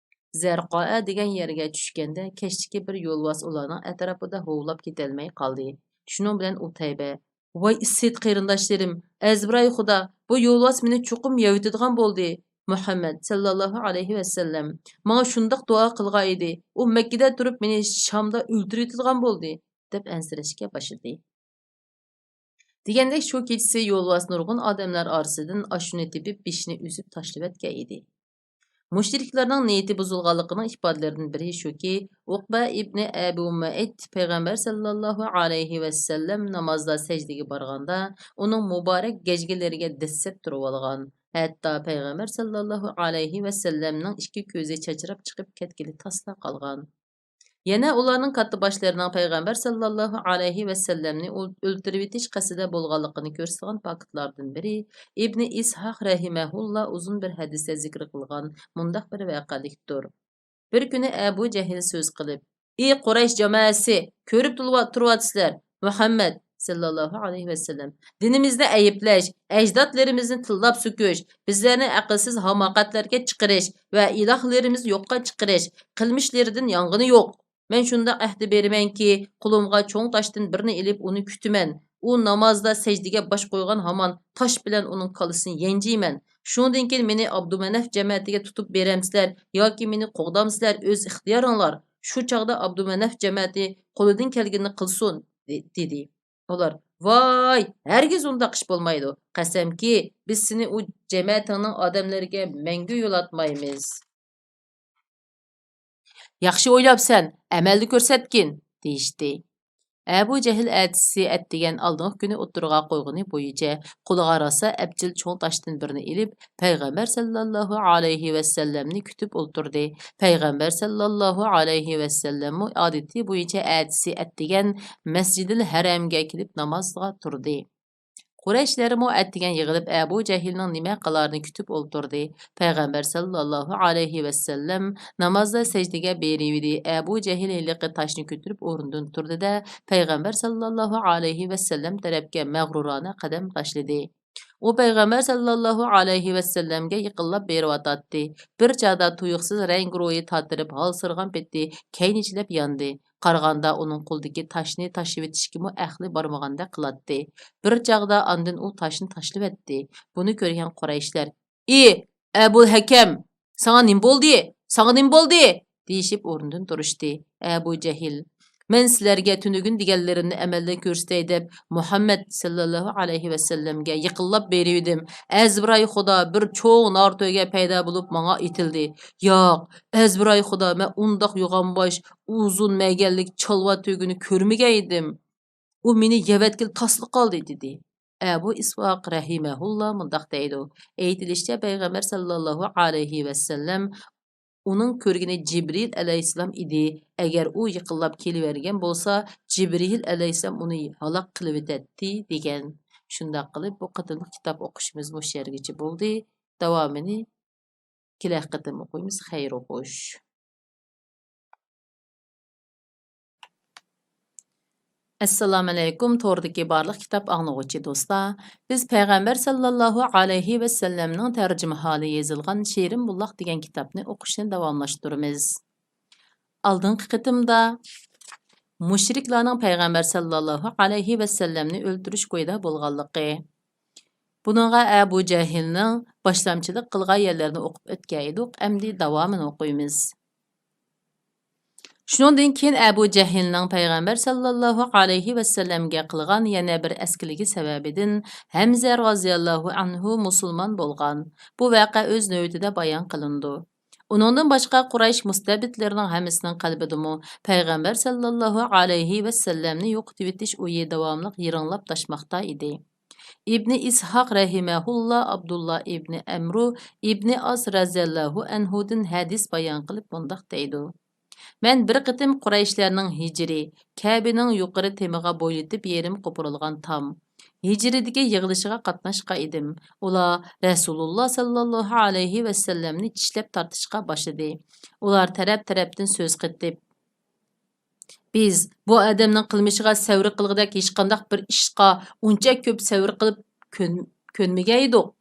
زەرقائە دېگەن يەرگە چۈشكەندە، كەچتىكى بىر يولۋاس ئۇلارنىڭ ئەتراپىدا ھۇۋلاپ كېتەلمەي قالدى. شۇنىڭ بىلەن ئۇتەيبە، ۋاي ئىسىت قېرىنداشلىرىم، ئەزبىرايى خۇدا، بۇ يولۋاس مېنى چوقۇم يەۋېتىدىغان بولدى. مۇھەممەد سەللەللاھۇ ئەلەيھى ۋەسەللەم ماڭا شۇنداق دۇئا قىلغان ئىدى، ئۇ مەككىدە تۇرۇپ مېنى شامدا ئۆلتۈرۈۋېتىدىغان بولدى، دەپ ئەنسىرەشكە باشلىدى. دېگەندەك شۇ كېچىسى يولۋاس نۇرغۇن ئادەملەر ئارىسىدىن ئاشۇنى تېپىپ بېشىنى ئۈزۈپ تاشلىۋەتكەن ئىدى. مۇشرىكلارنىڭ نىيىتى بۇزۇلغانلىقىنىڭ ئىپادىلىرىدىن بىرى شۇكى، ئۇقبە ئىبنى ئەبۇ مۇئەيت پەيغەمبەر سەللەللاھۇ ئەلەيھى ۋەسەللەم نامازدا سەجدىگە بارغاندا، ئۇنىڭ مۇبارەك گەجگىلىرىگە دەسسەپ تۇرۇۋالغان. ھەتتا پەيغەمبەر سەللەللاھۇ ئەلەيھى ۋەسەللەمنىڭ ئىككى كۆزى چاچراپ چىقىپ كەتكىلى تاسلا قالغان. يەنە ئۇلارنىڭ كاتتىباشلىرىنىڭ پەيغەمبەر سەللەللاھۇ ئەلەيھى ۋەسەللەمنى ئۆل-، ئۆلتۈرۈۋېتىش قەستىدە بولغانلىقىنى كۆرسىتىدىغان پاكىتلاردىن بىرى، ئىبنى ئىسھاق رەھىمەھۇللا ئۇزۇن بىر ھەدىستە زىكىر قىلغان مۇنداق بىر ۋەقەلىكتۇر. بىر كۈنى ئەبۇ جەھىل سۆز قىلىپ، ئى قۇرەيش جامائەسى، كۆرۈپ تۇرۇۋا-، تۇرۇۋاتىسىلەر، مۇھەممەد سەللەللاھۇ ئەلەيھى ۋەسەللەم دىنىمىزنى ئەيىبلەش، ئەجدادلىرىمىزنى تىللاپ سۆكۈش، بىزلەرنى ئەقىلسىز ھاماقەتلەرگە چىقىرىش ۋە ئىلاھلىرىمىزنى يوققا چىقىرىش قىلمىشلىرىدىن يانغىنى يوق. مەن شۇنداق ئەھدە بېرىمەنكى، قولۇمغا چوڭ تاشتىن بىرنى ئېلىپ ئۇنى كۈتىمەن. ئۇ نامازدا سەجدىگە باش قويغان ھامان تاش بىلەن ئۇنىڭ كاللىسىنى يەنجىيمەن. شۇنىڭدىن كېيىن مېنى ئابدۇمەنەف جەمەتىگە تۇتۇپ بېرەمسىلەر ياكى مېنى قوغدامسىلەر، ئۆز ئىختىيارىڭلار. شۇ چاغدا ئابدۇمەنەف جەمەتى قولىدىن كەلگىنىنى قىلسۇن، دې-، دېدى. ئۇلار، ۋاي، ھەرگىز ئۇنداق ئىش بولمايدۇ. قەسەمكى، بىز سېنى ئۇ جەمەتىڭنىڭ ئادەملىرىگە مەڭگۈ يولاتمايمىز. ياخشى ئويلاپسەن، ئەمەلدە كۆرسەتكىن، دېيىشتى. ئەبۇ جەھىل ئەتىسى ئەتىگەن ئالدىنقى كۈنى ئوتتۇرىغا قويغىنى بويىچە قولىغا راسا ئەپچىل چوڭ تاشتىن بىرنى ئېلىپ، پەيغەمبەر سەللەللاھۇ ئەلەيھى ۋەسەللەمنى كۈتۈپ ئولتۇردى. پەيغەمبەر سەللەللاھۇ ئەلەيھى ۋەسەللەممۇ ئادىتى بويىچە ئەتىسى ئەتىگەن مەسجىدىل ھەرەمگە كېلىپ نامازغا تۇردى. قۇرەيشلەرمۇ ئەتىگەن يىغىلىپ، ئەبۇ جەھىلنىڭ نېمە قىلارىنى كۈتۈپ ئولتۇردى. پەيغەمبەر سەللەللاھۇ ئەلەيھى ۋەسەللەم نامازدا سەجدىگە بېرىۋىدى. ئەبۇ جەھىل ھېلىقى تاشنى كۆتۈرۈپ ئورنىدىن تۇردى-دە، پەيغەمبەر سەللەللاھۇ ئەلەيھى ۋەسەللەم تەرەپكە مەغرۇرانە قەدەم تاشلىدى. ئۇ پەيغەمبەر سەللەللاھۇ ئەلەيھى ۋەسەللەمگە يېقىنلاپ بېرىۋاتاتتى. بىر چاغدا تۇيۇقسىز رەڭگى روھى تاتىرىپ، ھالسىرىغان پېتى كەينىچىلەپ ياندى. قارىغاندا ئۇنىڭ قولىدىكى تاشنى تاشلىۋېتىشكىمۇ ئەقلى بارمىغاندەك قىلاتتى. بىر چاغدا ئاندىن ئۇ تاشنى تاشلىۋەتتى. بۇنى كۆرگەن قۇرەيشلەر، ئى ئەبۇل ھەكەم، ساڭا نېمە بولدى؟ ساڭا نېمە بولدى؟ دېيىشىپ ئورنىدىن تۇرۇشتى. ئەبۇ جەھىل، مەن سىلەرگە تۈنۈگۈن دېگەنلىرىمنى ئەمەلدە كۆرسىتەي دەپ، مۇھەممەد سەللەللاھۇ ئەلەيھى ۋەسەللەمگە يېقىنلاپ بېرىۋىدىم. ئەزبىراي خۇدا بىر چوڭ نارتۆگە پەيدا بولۇپ ماڭا ئېتىلدى. ياق، ئەزبىراي خۇدا، مەن ئۇنداق يوغانباش، ئۇزۇن مەگەنلىك چالۋا تۆگىنى كۆرمىگەن ئىدىم. ئۇ مېنى يەۋەتكىلى تاسلا قالدى، دېدى. ئەبۇ ئىسھاق رەھىمەھۇللا مۇنداق دەيدۇ، ئېيتىلىشىچە، پەيغەمبەر سەللەللاھۇ ئەلەيھى ۋەسەللەم ئۇنىڭ كۆرگىنى جىبرىئىل ئەلەيھىسسالام ئىدى. ئەگەر ئۇ يېقىنلاپ كېلىۋەرگەن بولسا، جىبرىئىل ئەلەيھىسسالام ئۇنى ھالاك قىلىۋېتەتتى، دېگەن. شۇنداق قىلىپ، بۇ قېتىملىق كىتاب ئوقۇشىمىز مۇشۇ يەرگىچە بولدى. داۋامىنى كېلەر قېتىم ئوقۇيمىز. خەير خوش. ئەسسالامۇئەلەيكۇم، توردىكى بارلىق كىتاب ئاڭلىغۇچى دوستلار. بىز پەيغەمبەر سەللەللاھۇ ئەلەيھى ۋەسەللەمنىڭ تەرجىمىھالى يېزىلغان شېرىن بۇلاق دېگەن كىتابنى ئوقۇشنى داۋاملاشتۇرىمىز. ئالدىنقى قېتىمدا مۇشرىكلارنىڭ پەيغەمبەر سەللەللاھۇ ئەلەيھى ۋەسەللەمنى ئۆلتۈرۈش كويىدا بولغانلىقى، بۇنىڭغا ئەبۇ جەھىلنىڭ باشلامچىلىق قىلغان يەرلىرىنى ئوقۇپ ئۆتكەن ئىدۇق، ئەمدى داۋامىنى ئوقۇيمىز. شۇنىڭدىن كېيىن ئەبۇ جەھىلنىڭ پەيغەمبەر سەللەللاھۇ ئەلەيھى ۋەسەللەمگە قىلغان يەنە بىر ئەسكىلىكى سەۋەبىدىن ھەمزە رازىياللاھۇ ئەنھۇ مۇسۇلمان بولغان. بۇ ۋەقە ئۆز نۆۋىتىدە بايان قىلىنىدۇ. ئۇنىڭدىن باشقا، قۇرەيش مۇستەبىتلىرىنىڭ ھەممىسىنىڭ قەلبىدىمۇ پەيغەمبەر سەللەللاھۇ ئەلەيھى ۋەسەللەمنى يوقىتىۋېتىش ئويى داۋاملىق يىرىڭلاپ تاشماقتا ئىدى. ئىبنى ئىسھاق رەھىمەھۇللا ئابدۇللا ئىبنى ئەمرۇ ئىبنى ئاس رەزىياللاھۇ ئەنھۇدىن ھەدىس بايان قىلىپ مۇنداق دەيدۇ: مەن بىر قېتىم قۇرەيشلەرنىڭ ھىجرى، كەبىنىڭ يۇقىرى تېمىغا بويلىتىپ يېرىم قوپۇرۇلغان تام، ھىجرىدىكى يىغىلىشىغا قاتناشقان ئىدىم. ئۇلار رەسۇلۇللا سەللەللاھۇ ئەلەيھى ۋەسەللەمنى چىشلەپ تارتىشقا باشلىدى. ئۇلار تەرەپ-تەرەپتىن سۆز قېتىپ، بىز بۇ ئادەمنىڭ قىلمىشىغا سەۋر قىلغۇدەك ھېچقانداق بىر ئىشقا ئۇنچە كۆپ سەۋر قىلىپ كۆن-، كۆنمىگەن ئىدۇق.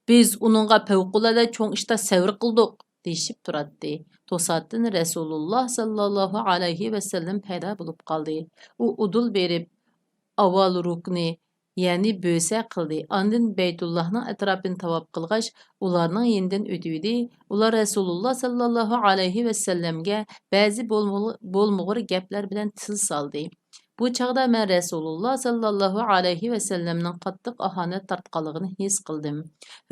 بىز ئۇنىڭغا پەۋقۇلئاددە چوڭ ئىشتا سەۋر قىلدۇق، دېيىشىپ تۇراتتى. توساتتىن رەسۇلۇللا سەللەللاھۇ ئەلەيھى ۋەسەللەم پەيدا بولۇپ قالدى. ئۇ ئۇدۇل بېرىپ، ئاۋۋال رۇكنى، يەنى بۆسە قىلدى. ئاندىن بەيتۇللاھنىڭ ئەتراپىنى تاۋاپ قىلغاچ، ئۇلارنىڭ يېنىدىن ئۆتۈۋىدى. ئۇلار رەسۇلۇللا سەللەللاھۇ ئەلەيھى ۋەسەللەمگە بەزى بولمىغۇ-، بولمىغۇر گەپلەر بىلەن تىل سالدى. بۇ چاغدا مەن رەسۇلۇللا ساللاللاھۇ ئەلەيھى ۋەسەللەمنىڭ قاتتىق ئاھانەت تارتقانلىقىنى ھېس قىلدىم.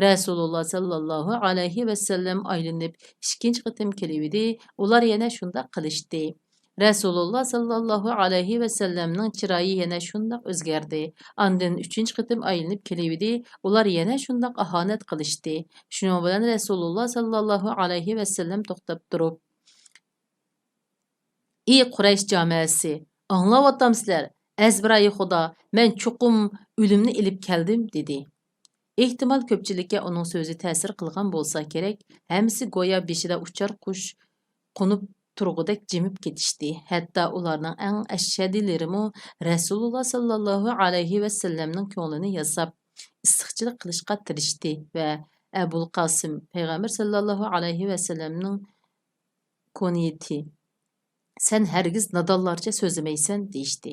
رەسۇلۇللا ساللاللاھۇ ئەلەيھى ۋەسەللەم ئايلىنىپ ئىككىنچى قېتىم كېلىۋىدى، ئۇلار يەنە شۇنداق قىلىشتى. رەسۇلۇللا ساللاللاھۇ ئەلەيھى ۋەسەللەمنىڭ چىرايى يەنە شۇنداق ئۆزگەردى. ئاندىن ئۈچىنچى قېتىم ئايلىنىپ كېلىۋىدى، ئۇلار يەنە شۇنداق ئاھانەت قىلىشتى. شۇنىڭ بىلەن رەسۇلۇللا ساللاللاھۇ ئەلەيھى ۋەسەللەم توختاپ تۇرۇپ، ئى قۇرەيش جامەسى، ئاڭلاۋاتامسىلەر؟ ئەزبىرايى خۇدا، مەن چوقۇم ئۆلۈمنى ئېلىپ كەلدىم، دېدى. ئېھتىمال، كۆپچىلىككە ئۇنىڭ سۆزى تەسىر قىلغان بولسا كېرەك، ھەممىسى گويا بېشىدا ئۇچار قۇش قونۇپ تۇرغۇدەك جىمىپ كېتىشتى. ھەتتا ئۇلارنىڭ ئەڭ ئەشەددىيلىرىمۇ رەسۇلۇللا ساللاللاھۇ ئەلەيھى ۋەسەللەمنىڭ كۆڭلىنى ياساپ، ئىسسىقچىلىق قىلىشقا تىرىشتى ۋە ئەبۇل قاسىم، پەيغەمبەر ساللاللاھۇ ئەلەيھى ۋەسەللەمنىڭ كۇنيىتى، سەن ھەرگىز نادانلارچە سۆزلىمەيسەن، دېيىشتى.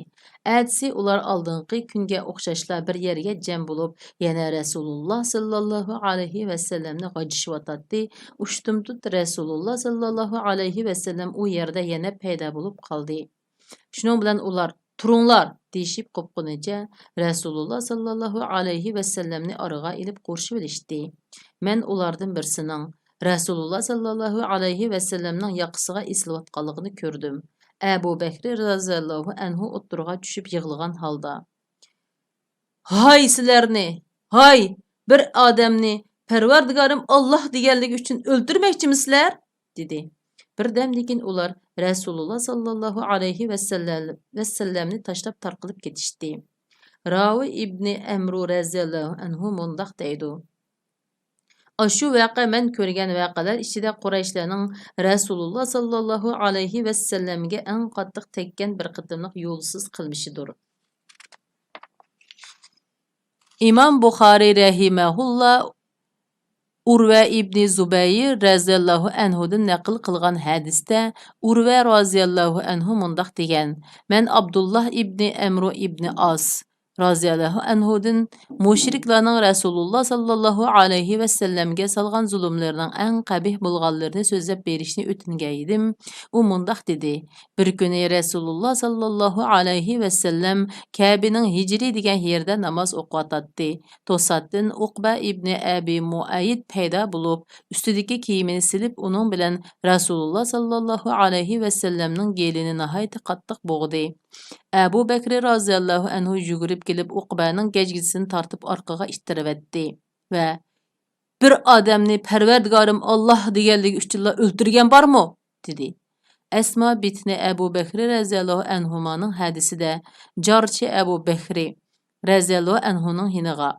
ئەتىسى ئۇلار ئالدىنقى كۈنگە ئوخشاشلا بىر يەرگە جەم بولۇپ، يەنە رەسۇلۇللا ساللاللاھۇ ئەلەيھى ۋەسەللەمنى غاجىشىۋاتاتتى. ئۇشتۇمتۇت رەسۇلۇللا ساللاللاھۇ ئەلەيھى ۋەسەللەم ئۇ يەردە يەنە پەيدا بولۇپ قالدى. شۇنىڭ بىلەن ئۇلار، تۇرۇڭلار! دېيىشىپ قوپقىنىچە، رەسۇلۇللا ساللاللاھۇ ئەلەيھى ۋەسەللەمنى ئارىغا ئېلىپ قورشىۋېلىشتى. مەن ئۇلاردىن بىرسىنىڭ، رەسۇلۇللا ساللاللاھۇ ئەلەيھى ۋەسەللەمنىڭ ياقىسىغا ئېسىلىۋاتقانلىقىنى كۆردۈم. ئەبۇ بەكرى رەزىياللاھۇ ئەنھۇ ئوتتۇرىغا چۈشۈپ يىغلىغان ھالدا، ھاي سىلەرنى! ھاي، بىر ئادەمنى پەرۋەردىگارىم ئاللاھ دېگەنلىكى ئۈچۈن ئۆلتۈرمەكچىمىسىلەر؟ دېدى. بىردەمدىن كېيىن ئۇلار رەسۇلۇللا ساللاللاھۇ ئەلەيھى ۋەسەللەم-، ۋەسەللەمنى تاشلاپ تارقىلىپ كېتىشتى. راۋى ئىبنى ئەمرۇ رەزىياللاھۇ ئەنھۇ مۇنداق دەيدۇ: ئاشۇ ۋەقە مەن كۆرگەن ۋەقەلەر ئىچىدە قۇرەيشلەرنىڭ رەسۇلۇللا ساللاللاھۇ ئەلەيھى ۋەسەللەمگە ئەڭ قاتتىق تەگكەن بىر قېتىملىق يولسىز قىلمىشىدۇر. ئىمام بۇخارىي رەھىمەھۇللا ئۇرۋە ئىبنى زۇبەير رەزىياللاھۇ ئەنھۇدىن نەقىل قىلغان ھەدىستە ئۇرۋە رازىياللاھۇ ئەنھۇ مۇنداق دېگەن: مەن ئابدۇللاھ ئىبنى ئەمرۇ ئىبنى ئاس رازىياللاھۇ ئەنھۇدىن مۇشرىكلارنىڭ رەسۇلۇللا ساللاللاھۇ ئەلەيھى ۋەسەللەمگە سالغان زۇلۇملىرىنىڭ ئەڭ قەبىھ بولغانلىرىنى سۆزلەپ بېرىشنى ئۆتۈنگەن ئىدىم. ئۇ مۇنداق دېدى: بىر كۈنى رەسۇلۇللا ساللاللاھۇ ئەلەيھى ۋەسەللەم كەبىنىڭ ھىجرى دېگەن يېرىدە ناماز ئوقۇۋاتاتتى. توساتتىن ئۇقبە ئىبنى ئەبى مۇئەييىد پەيدا بولۇپ، ئۈستىدىكى كىيىمىنى سېلىپ، ئۇنىڭ بىلەن رەسۇلۇللا ساللاللاھۇ ئەلەيھى ۋەسەللەمنىڭ گېلىنى ناھايىتى قاتتىق بوغدى. ئەبۇ بەكرى رازىياللاھۇ ئەنھۇ يۈگۈرۈپ كېلىپ، ئۇقبەنىڭ گەجگىسىنى تارتىپ ئارقىغا ئىتتىرىۋەتتى ۋە، بىر ئادەمنى پەرۋەردىگارىم ئاللاھ دېگەنلىكى ئۈچۈنلا ئۆلتۈرگەن بارمۇ؟ دېدى. ئەسما بىتنى ئەبۇ بەكرى رەزىياللاھۇ ئەنھۇمانىڭ ھەدىسىدە جارچى ئەبۇ بەكرى رەزىياللاھۇ ئەنھۇنىڭ يېنىغا،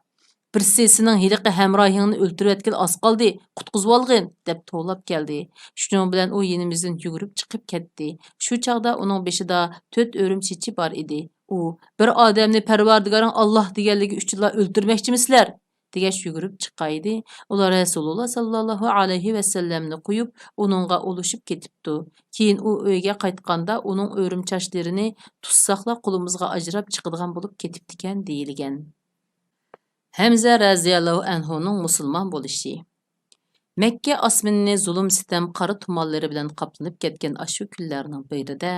بىرسى سېنىڭ ھېلىقى ھەمراھىڭنى ئۆلتۈرۈۋەتكىلى ئاز قالدى، قۇتقۇزۇۋالغىن، دەپ توۋلاپ كەلدى. شۇنىڭ بىلەن ئۇ يېنىمىزدىن يۈگۈرۈپ چىقىپ كەتتى. شۇ چاغدا ئۇنىڭ بېشىدا تۆت ئۆرۈم چېچى بار ئىدى. ئۇ، بىر ئادەمنى پەرۋەردىگارىڭ ئاللاھ دېگەنلىكى ئۈچۈنلا ئۆلتۈرمەكچىمىسىلەر؟ دېگەچ يۈگۈرۈپ چىقايدى. ئۇلار رەسۇلۇللا ساللاللاھۇ ئەلەيھى ۋەسەللەمنى قويۇپ، ئۇنىڭغا ئۇلىشىپ كېتىپتۇ. كېيىن ئۇ ئۆيگە قايتقاندا، ئۇنىڭ ئۆرۈم چاچلىرىنى تۇتساقلا قولىمىزغا ئاجراپ چىقىدىغان بولۇپ كېتىپتىكەن، دېيىلگەن. ھەمزە رەزىياللاھۇ ئەنھۇنىڭ مۇسۇلمان بولۇشى. مەككە ئاسمىنىنى زۇلۇم-سىتەم قارا تۇمانلىرى بىلەن قاپلىنىپ كەتكەن ئاشۇ كۈنلەرنىڭ بىرىدە،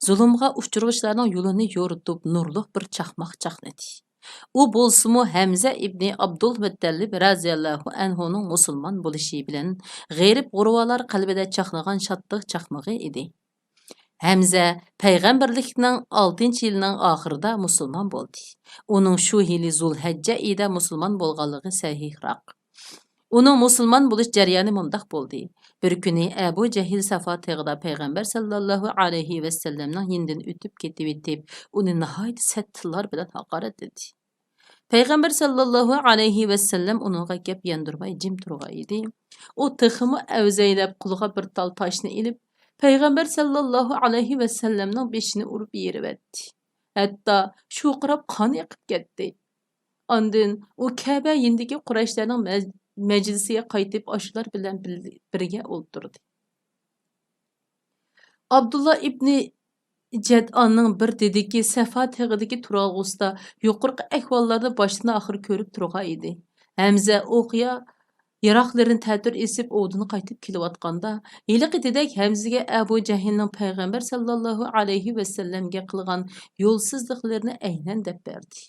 زۇلۇمغا ئۇچرىغۇچىلارنىڭ يولىنى يورۇتۇپ، نۇرلۇق بىر چاقماق چاقنىدى. ئۇ بولسىمۇ ھەمزە ئىبنى ئابدۇلمۇتتەلىب رەزىياللاھۇ ئەنھۇنىڭ مۇسۇلمان بولۇشى بىلەن غېرىب-غۇرۋالار قەلبىدە چاقنىغان شادلىق چاقمىقى ئىدى. ھەمزە پەيغەمبەرلىكنىڭ ئالتىنچى يىلىنىڭ ئاخىرىدا مۇسۇلمان بولدى. ئۇنىڭ شۇ يىلى زۇلھەججە ئېيىدا مۇسۇلمان بولغانلىقى سەھىھراق. ئۇنىڭ مۇسۇلمان بولۇش جەريانى مۇنداق بولدى. بىر كۈنى ئەبۇ جەھىل سەفا تېغىدا پەيغەمبەر ساللاللاھۇ ئەلەيھى ۋەسەللەمنىڭ يېنىدىن ئۆتۈپ كېتىۋېتىپ، ئۇنى ناھايىتى سەت تىللار بىلەن ھاقارەتلىدى. پەيغەمبەر ساللاللاھۇ ئەلەيھى ۋەسەللەم ئۇنىڭغا گەپ ياندۇرماي جىم تۇرغان ئىدى. ئۇ تېخىمۇ ئەۋزەيلەپ قولىغا بىر تال تاشنى ئېلىپ، پەيغەمبەر ساللاللاھۇ ئەلەيھى ۋەسەللەمنىڭ بېشىنى ئۇرۇپ يېرىۋەتتى. ھەتتا شوقىراپ قان ئېقىپ كەتتى. ئاندىن ئۇ كەبە يېنىدىكى قۇرەيشلەرنىڭ مەج-، مەجلىسىگە قايتىپ، ئاشۇلار بىلەن بىل-، بىرگە ئولتۇردى. ئابدۇللا ئىبنى جەدئاننىڭ بىر دېدىكى سەفا تېغىدىكى تۇرالغۇسىدا يۇقىرىقى ئەھۋاللارنى باشتىن ئاخىر كۆرۈپ تۇرغان ئىدى. ھەمزە ئوقيا ياراغلىرىنى تەتۈر ئېسىپ ئوۋدىن قايتىپ كېلىۋاتقاندا، ھېلىقى دېدەك ھەمزىگە ئەبۇ جەھىلنىڭ پەيغەمبەر ساللاللاھۇ ئەلەيھى ۋەسەللەمگە قىلغان يولسىزلىقلىرىنى ئەينەن دەپ بەردى.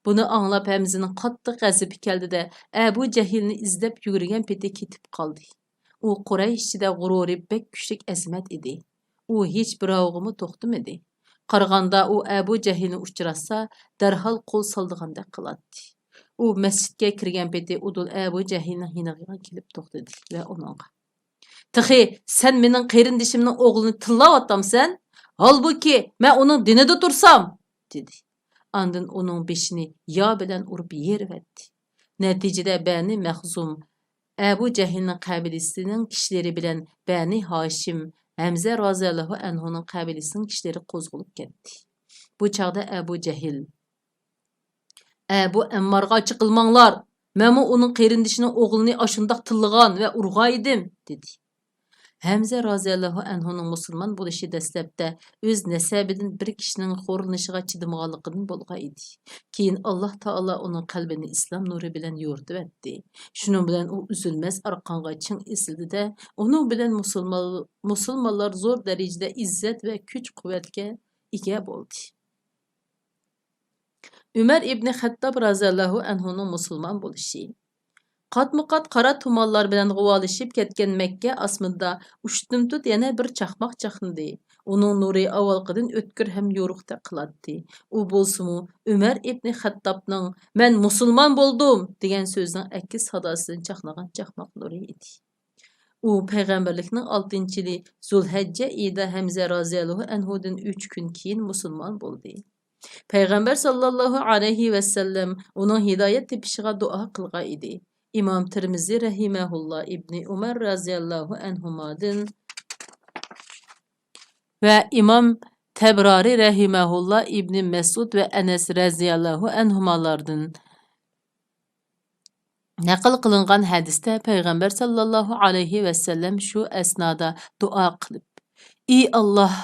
بۇنى ئاڭلاپ ھەمزىنىڭ قاتتىق غەزىپى كەلدى-دە، ئەبۇ جەھىلنى ئىزدەپ يۈگۈرگەن پېتى كېتىپ قالدى. ئۇ قۇرەيش ئىچىدە غۇرۇرى بەك كۈچلۈك ئەزىمەت ئىدى. ئۇ ھېچ بىراۋغىمۇ توختىمىدى. قارىغاندا ئۇ ئەبۇ جەھىلنى ئۇچراتسا، دەرھال قول سالىدىغاندەك قىلاتتى. ئۇ مەسچىتكە كىرگەن پېتى ئۇدۇل ئەبۇ جەھىلنىڭ يېنىغا كېلىپ توختىدى ۋە ئۇنىڭغا، «تېخى سەن مېنىڭ قېرىندىشىمنىڭ ئوغلىنى تىللاۋاتامسەن؟ ھالبۇكى، مەن ئۇنىڭ دىنىدا تۇرسام!» دېدى. ئاندىن ئۇنىڭ بېشىنى يا بىلەن ئۇرۇپ يېرىۋەتتى. نەتىجىدە بەنى مەخزۇم ئەبۇ جەھىلنىڭ قەبىلىسىنىڭ كىشىلىرى بىلەن بەنى ھاشىم ھەمزە رازىياللاھۇ ئەنھۇنىڭ قەبىلىسىنىڭ كىشىلىرى قوزغىلىپ كەتتى. بۇ چاغدا ئەبۇ جەھىل، «ئەبۇ ئەممارغا چىقىلماڭلار! مەنمۇ ئۇنىڭ قېرىندىشىنىڭ ئوغلىنى ئاشۇنداق تىللىغان ۋە ئۇرغانىدىم!» دېدى. ھەمزە رازىياللاھۇ ئەنھۇنىڭ مۇسۇلمان بولۇشى دەسلەپتە ئۆز نەسەبىدىن بىر كىشىنىڭ خورلىنىشىغا چىدىمىغانلىقىدىن بولغان ئىدى. كېيىن ئاللاھ تائالا ئۇنىڭ قەلبىنى ئىسلام نۇرى بىلەن يورۇتۇۋەتتى. شۇنىڭ بىلەن ئۇ ئۈزۈلمەس ئارقانغا چىڭ ئېسىلدى-دە، ئۇنىڭ بىلەن مۇسۇلمان، مۇسۇلمانلار زور دەرىجىدە ئىززەت ۋە كۈچ-قۇۋۋەتكە ئىگە بولدى. ئۆمەر ئىبنى خەتتاب رازىياللاھۇ ئەنھۇنىڭ مۇسۇلمان بولۇشى. قاتمۇقات قارا تۇمانلار بىلەن غۇۋالىشىپ كەتكەن مەككە ئاسمىنىدا ئۇشتۇمتۇت يەنە بىر چاقماق چاقنىدى. ئۇنىڭ نۇرى ئاۋۋالقىدىن ئۆتكۈر ھەم يورۇقتەك قىلاتتى. ئۇ بولسىمۇ ئۆمەر ئىبنى خەتتابنىڭ «مەن مۇسۇلمان بولدۇم» دېگەن سۆزىنىڭ ئەكس ساداسىدىن چاقنىغان چاقماق نۇرى ئىدى. ئۇ پەيغەمبەرلىكنىڭ ئالتىنچى يىلى زۇلھەججە ئېيىدا ھەمزە رازىياللاھۇ ئەنھۇدىن ئۈچ كۈن كېيىن مۇسۇلمان بولدى. پەيغەمبەر ساللاللاھۇ ئەلەيھى ۋەسەللەم ئۇنىڭ ھىدايەت تېپىشىغا دۇئا قىلغان ئىدى. ئىمام تىرمىزى رەھىمەھۇللا ئىبنى ئۇمەر رازىياللاھۇ ئەنھۇمادىن ۋە ئىمام تەبرارى رەھىمەھۇللا ئىبنى مەسئۇد ۋە ئەنەس رەزىياللاھۇ ئەنھۇمالاردىن نەقىل قىلىنغان ھەدىستە پەيغەمبەر ساللاللاھۇ ئەلەيھى ۋەسەللەم شۇ ئەسنادا دۇئا قىلىپ، «ئى ئاللاھ،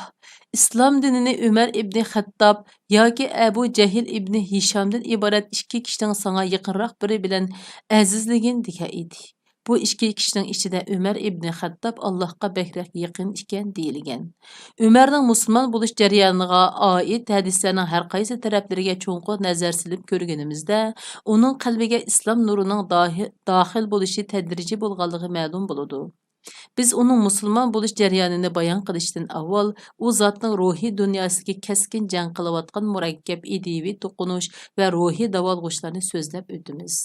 ئىسلام دىنىنى ئۆمەر ئىبنى خەتتاب ياكى ئەبۇ جەھىل ئىبنى ھىشامدىن ئىبارەت ئىككى كىشىنىڭ ساڭا يېقىنراق بىرى بىلەن ئەزىزلىگىن» دېگەن ئىدى. بۇ ئىككى كىشىنىڭ ئىچىدە ئۆمەر ئىبنى خەتتاب ئاللاھقا بەكرەك يېقىن ئىكەن دېيىلگەن. ئۆمەرنىڭ مۇسۇلمان بولۇش جەريانىغا ئائىت ھەدىسلەرنىڭ ھەر قايسى تەرەپلىرىگە چوڭقۇر نەزەر سېلىپ كۆرگىنىمىزدە، ئۇنىڭ قەلبىگە ئىسلام نۇرىنىڭ داھى-، داخىل بولۇشى تەدرىجىي بولغانلىقى مەلۇم بولىدۇ. بىز ئۇنىڭ مۇسۇلمان بولۇش جەريانىنى بايان قىلىشتىن ئاۋۋال، ئۇ زاتنىڭ روھىي دۇنياسىدىكى كەسكىن جەڭ قىلىۋاتقان مۇرەككەپ ئىدىيىۋى توقۇنۇش ۋە روھىي داۋالغۇشلارنى سۆزلەپ ئۆتىمىز.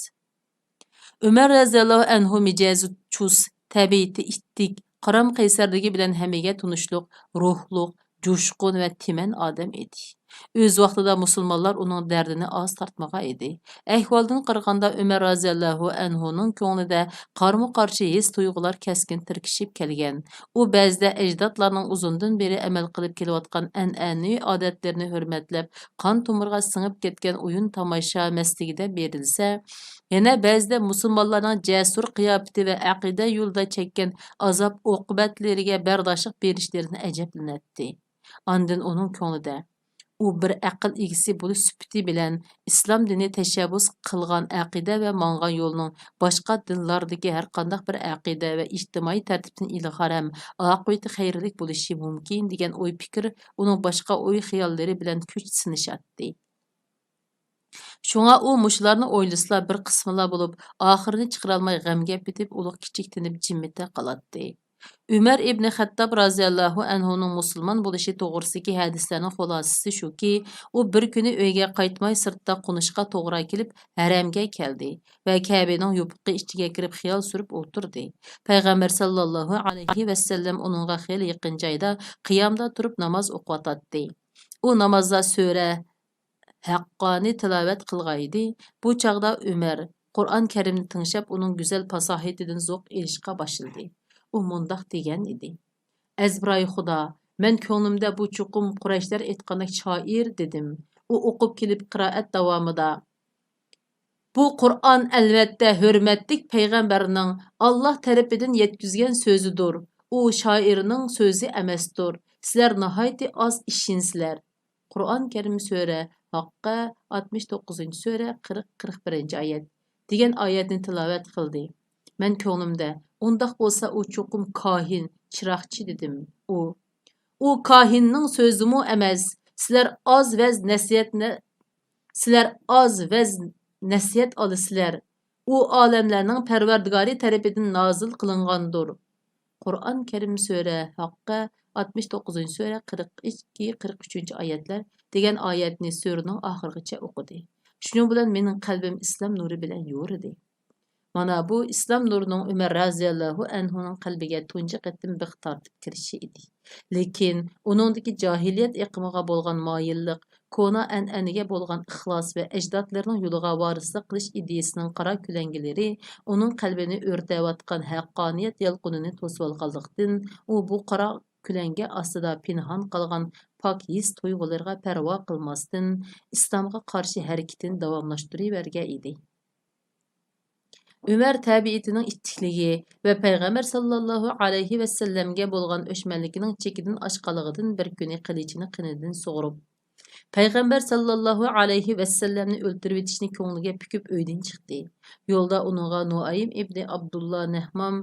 ئۆمەر رەزىياللاھۇ ئەنھۇ مىجەزى چۇس، تەبىئىتى ئىتتىك، قارام قەيسەرلىكى بىلەن ھەممىگە تونۇشلۇق، روھلۇق، جۇشقۇن ۋە تىمەن ئادەم ئىدى. ئۆز ۋاقتىدا مۇسۇلمانلار ئۇنىڭ دەردىنى ئاز تارتمىغان ئىدى. ئەھۋالدىن قارىغاندا، ئۆمەر رازىياللاھۇ ئەنھۇنىڭ كۆڭلىدە قارىمۇ قارشى ھېس تۇيغۇلار كەسكىن تىركىشىپ كەلگەن. ئۇ بەزىدە ئەجدادلارنىڭ ئۇزۇندىن بېرى ئەمەل قىلىپ كېلىۋاتقان ئەنئەنىۋى ئادەتلىرىنى ھۆرمەتلەپ، قان تومۇرغا سىڭىپ كەتكەن ئويۇن تاماشا مەستلىكىدە بېرىلسە، يەنە بەزىدە مۇسۇلمانلارنىڭ جەسۇر قىياپىتى ۋە ئەقىدە يولىدا چەككەن ئازاب ئوقۇبەتلىرىگە بەرداشلىق بېرىشلىرىدىن ئەجەبلىنەتتى. ئاندىن ئۇنىڭ كۆڭلىدە، ئۇ بىر ئەقىل ئىگىسى بولۇش سۈپىتى بىلەن، ئىسلام دىنى تەشەببۇس قىلغان ئەقىدە ۋە ماڭغان يولنىڭ باشقا دىنلاردىكى ھەرقانداق بىر ئەقىدە ۋە ئىجتىمائىي تەرتىپتىن ئىلغار ھەم ئاقىۋىتى خەيرلىك بولۇشى مۇمكىن، دېگەن ئوي پىكىر ئۇنىڭ باشقا ئوي خىياللىرى بىلەن كۈچ سىنىشاتتى. شۇڭا ئۇ مۇشۇلارنى ئويلىسىلا بىر قىسمىلا بولۇپ، ئاخىرىنى چىقىرالماي غەمگە پېتىپ، ئۇلۇغ كىچىكتىنىپ جىممىتە قالاتتى. ئۆمەر ئىبنى خەتتاب رازىياللاھۇ ئەنھۇنىڭ مۇسۇلمان بولۇشى توغرىسىدىكى ھەدىسلەرنىڭ خۇلاسىسى شۇكى، ئۇ بىر كۈنى ئۆيىگە قايتماي سىرتتا قونۇشقا توغرا كېلىپ، ھەرەمگە كەلدى ۋە كەبىنىڭ يوپۇقى ئىچىگە كىرىپ خىيال سۈرۈپ ئولتۇردى. پەيغەمبەر ساللاللاھۇ ئەلەيھى ۋەسەللەم ئۇنىڭغا خېلى يېقىن جايدا قىيامدا تۇرۇپ ناماز ئوقۇۋاتاتتى. ئۇ نامازدا سۈرە ھەققانى تىلاۋەت قىلغانىدى. بۇ چاغدا ئۆمەر قۇرئان كەرىمنى تىڭشاپ، ئۇنىڭ گۈزەل پاساھىتىدىن زوق ئېلىشقا باشلىدى. ئۇ مۇنداق دېگەن ئىدى، «ئەزبىرايى خۇدا، مەن كۆڭلۈمدە بۇ چوقۇم قۇرەيشلەر ئېيتقاندەك شائىر دېدىم.» ئۇ ئوقۇپ كېلىپ قىرائەت داۋامىدا، «بۇ قۇرئان ئەلۋەتتە ھۆرمەتلىك پەيغەمبەرنىڭ ئاللاھ تەرىپىدىن يەتكۈزگەن سۆزىدۇر. ئۇ شائىرنىڭ سۆزى ئەمەستۇر. سىلەر ناھايىتى ئاز ئىشىنىسىلەر.» قۇرئان كەرىم سۈرە ھەققە، ئاتمىش توققۇزىنچى سۈرە، قىرىق، قىرىق بىرىنچى ئايەت دېگەن ئايەتنى تىلاۋەت قىلدى. مەن كۆڭلۈمدە، ئۇنداق بولسا ئۇ چوقۇم كاھىن، چىراغچى دېدىم. ئۇ، ئۇ كاھىننىڭ سۆزىمۇ ئەمەس، سىلەر ئاز ۋەز نەسىھەتنى، سىلەر ئاز ۋەز نەسىھەت ئالىسىلەر. ئۇ ئالەملەرنىڭ پەرۋەردىگارى تەرىپىدىن نازىل قىلىنغاندۇر. قۇرئان كەرىم سۈرە ھەققە ئاتمىش توققۇزىنچى سۈرە قىرىق ئىككى، قىرىق ئۈچىنچى ئايەتلەر دېگەن ئايەتنى سۈرىنىڭ ئاخىرىغىچە ئوقۇدى. شۇنىڭ بىلەن مېنىڭ قەلبىم ئىسلام نۇرى بىلەن يورۇدى. مانا بۇ ئىسلام نۇرىنىڭ ئۆمەر رازىياللاھۇ ئەنھۇنىڭ قەلبىگە تۇنجى قېتىم بىخ تارتىپ كىرىشى ئىدى. لېكىن ئۇنىڭدىكى جاھىلىيەت ئېقىمىغا بولغان مايىللىق، كونا ئەنئەنىگە بولغان ئىخلاس ۋە ئەجدادلىرىنىڭ يولىغا ۋارىسلىق قىلىش ئىدىيىسىنىڭ قارا كۆلەڭگىلىرى ئۇنىڭ قەلبىنى ئۆرتەۋاتقان ھەققانىيەت يالقۇنىنى توسۇۋالغانلىقتىن، ئۇ بۇ قارا كۆلەڭگە ئاستىدا پىنھان قالغان پاك ھېس تۇيغۇلىرىغا پەرۋا قىلماستىن، ئىسلامغا قارشى ھەرىكىتىنى داۋاملاشتۇرۇۋەرگەن ئىدى. ئۆمەر تەبىئىتىنىڭ ئىتتىكلىكى ۋە پەيغەمبەر ساللاللاھۇ ئەلەيھى ۋەسەللەمگە بولغان ئۆچمەنلىكىنىڭ چېكىدىن ئاشقانلىقىدىن بىر كۈنى قىلىچىنى قېنىدىن سۇغۇرۇپ، پەيغەمبەر ساللاللاھۇ ئەلەيھى ۋەسەللەمنى ئۆلتۈرۈۋېتىشنى كۆڭلىگە پۈكۈپ ئۆيدىن چىقتى. يولدا ئۇنىڭغا نۇئەيم ئىبنى ئابدۇللا نەھمام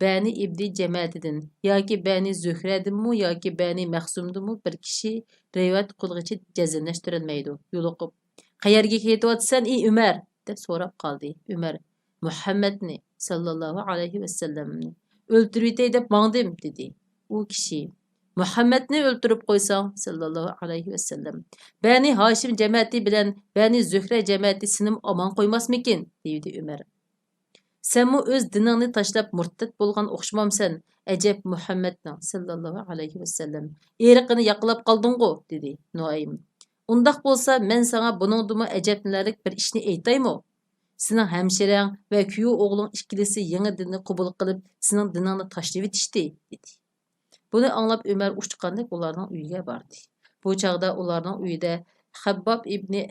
بەنى ئىبدى جەمەتىدىن ياكى بەنى زۆھرەدىنمۇ ياكى بەنى مەخزۇمدىنمۇ بىر كىشى رىۋايەت قىلغۇچە جەزملەشتۈرەلمەيدۇ. يولۇقۇپ، «قەيەرگە كېتىۋاتىسەن، ئى ئۆمەر؟» دەپ سوراپ قالدى. ئۆمەر، «مۇھەممەدنى، ساللاللاھۇ ئەلەيھى ۋەسەللەمنى، ئۆلتۈرۈۋېتەي دەپ ماڭدىم» دېدى. ئۇ كىشى، «مۇھەممەدنى ئۆلتۈرۈپ قويساڭ، ساللاللاھۇ ئەلەيھى ۋەسەللەم، بەنى ھاشىم جەمەتى بىلەن بەنى زۆھرە جەمەتى سېنىمۇ ئامان قويماسمىكىن؟» دېدى ئۆمەر. «سەنمۇ ئۆز دىنىڭنى تاشلاپ مۇرتەت بولغان ئوخشىمامسەن؟ ئەجەب مۇھەممەدنىڭ، ساللاللاھۇ ئەلەيھى ۋەسەللەم، ئېرىقىنى ياقىلاپ قالدىڭغۇ؟» دېدى نۇئەيم. «ئۇنداق بولسا، مەن ساڭا بۇنىڭدىنمۇ ئەجەبلىنەرلىك بىر ئىشنى ئېيتايمۇ؟ سېنىڭ ھەمشىرەڭ ۋە كۈيئوغلۇڭ ئىككىلىسى يېڭى دىننى قوبۇل قىلىپ، سېنىڭ دىنىڭنى تاشلىۋېتىشتى» دېدى. بۇنى ئاڭلاپ ئۆمەر ئۇچقاندەك ئۇلارنىڭ ئۆيىگە باردى. بۇ چاغدا ئۇلارنىڭ ئۆيىدە خەبباب ئىبنى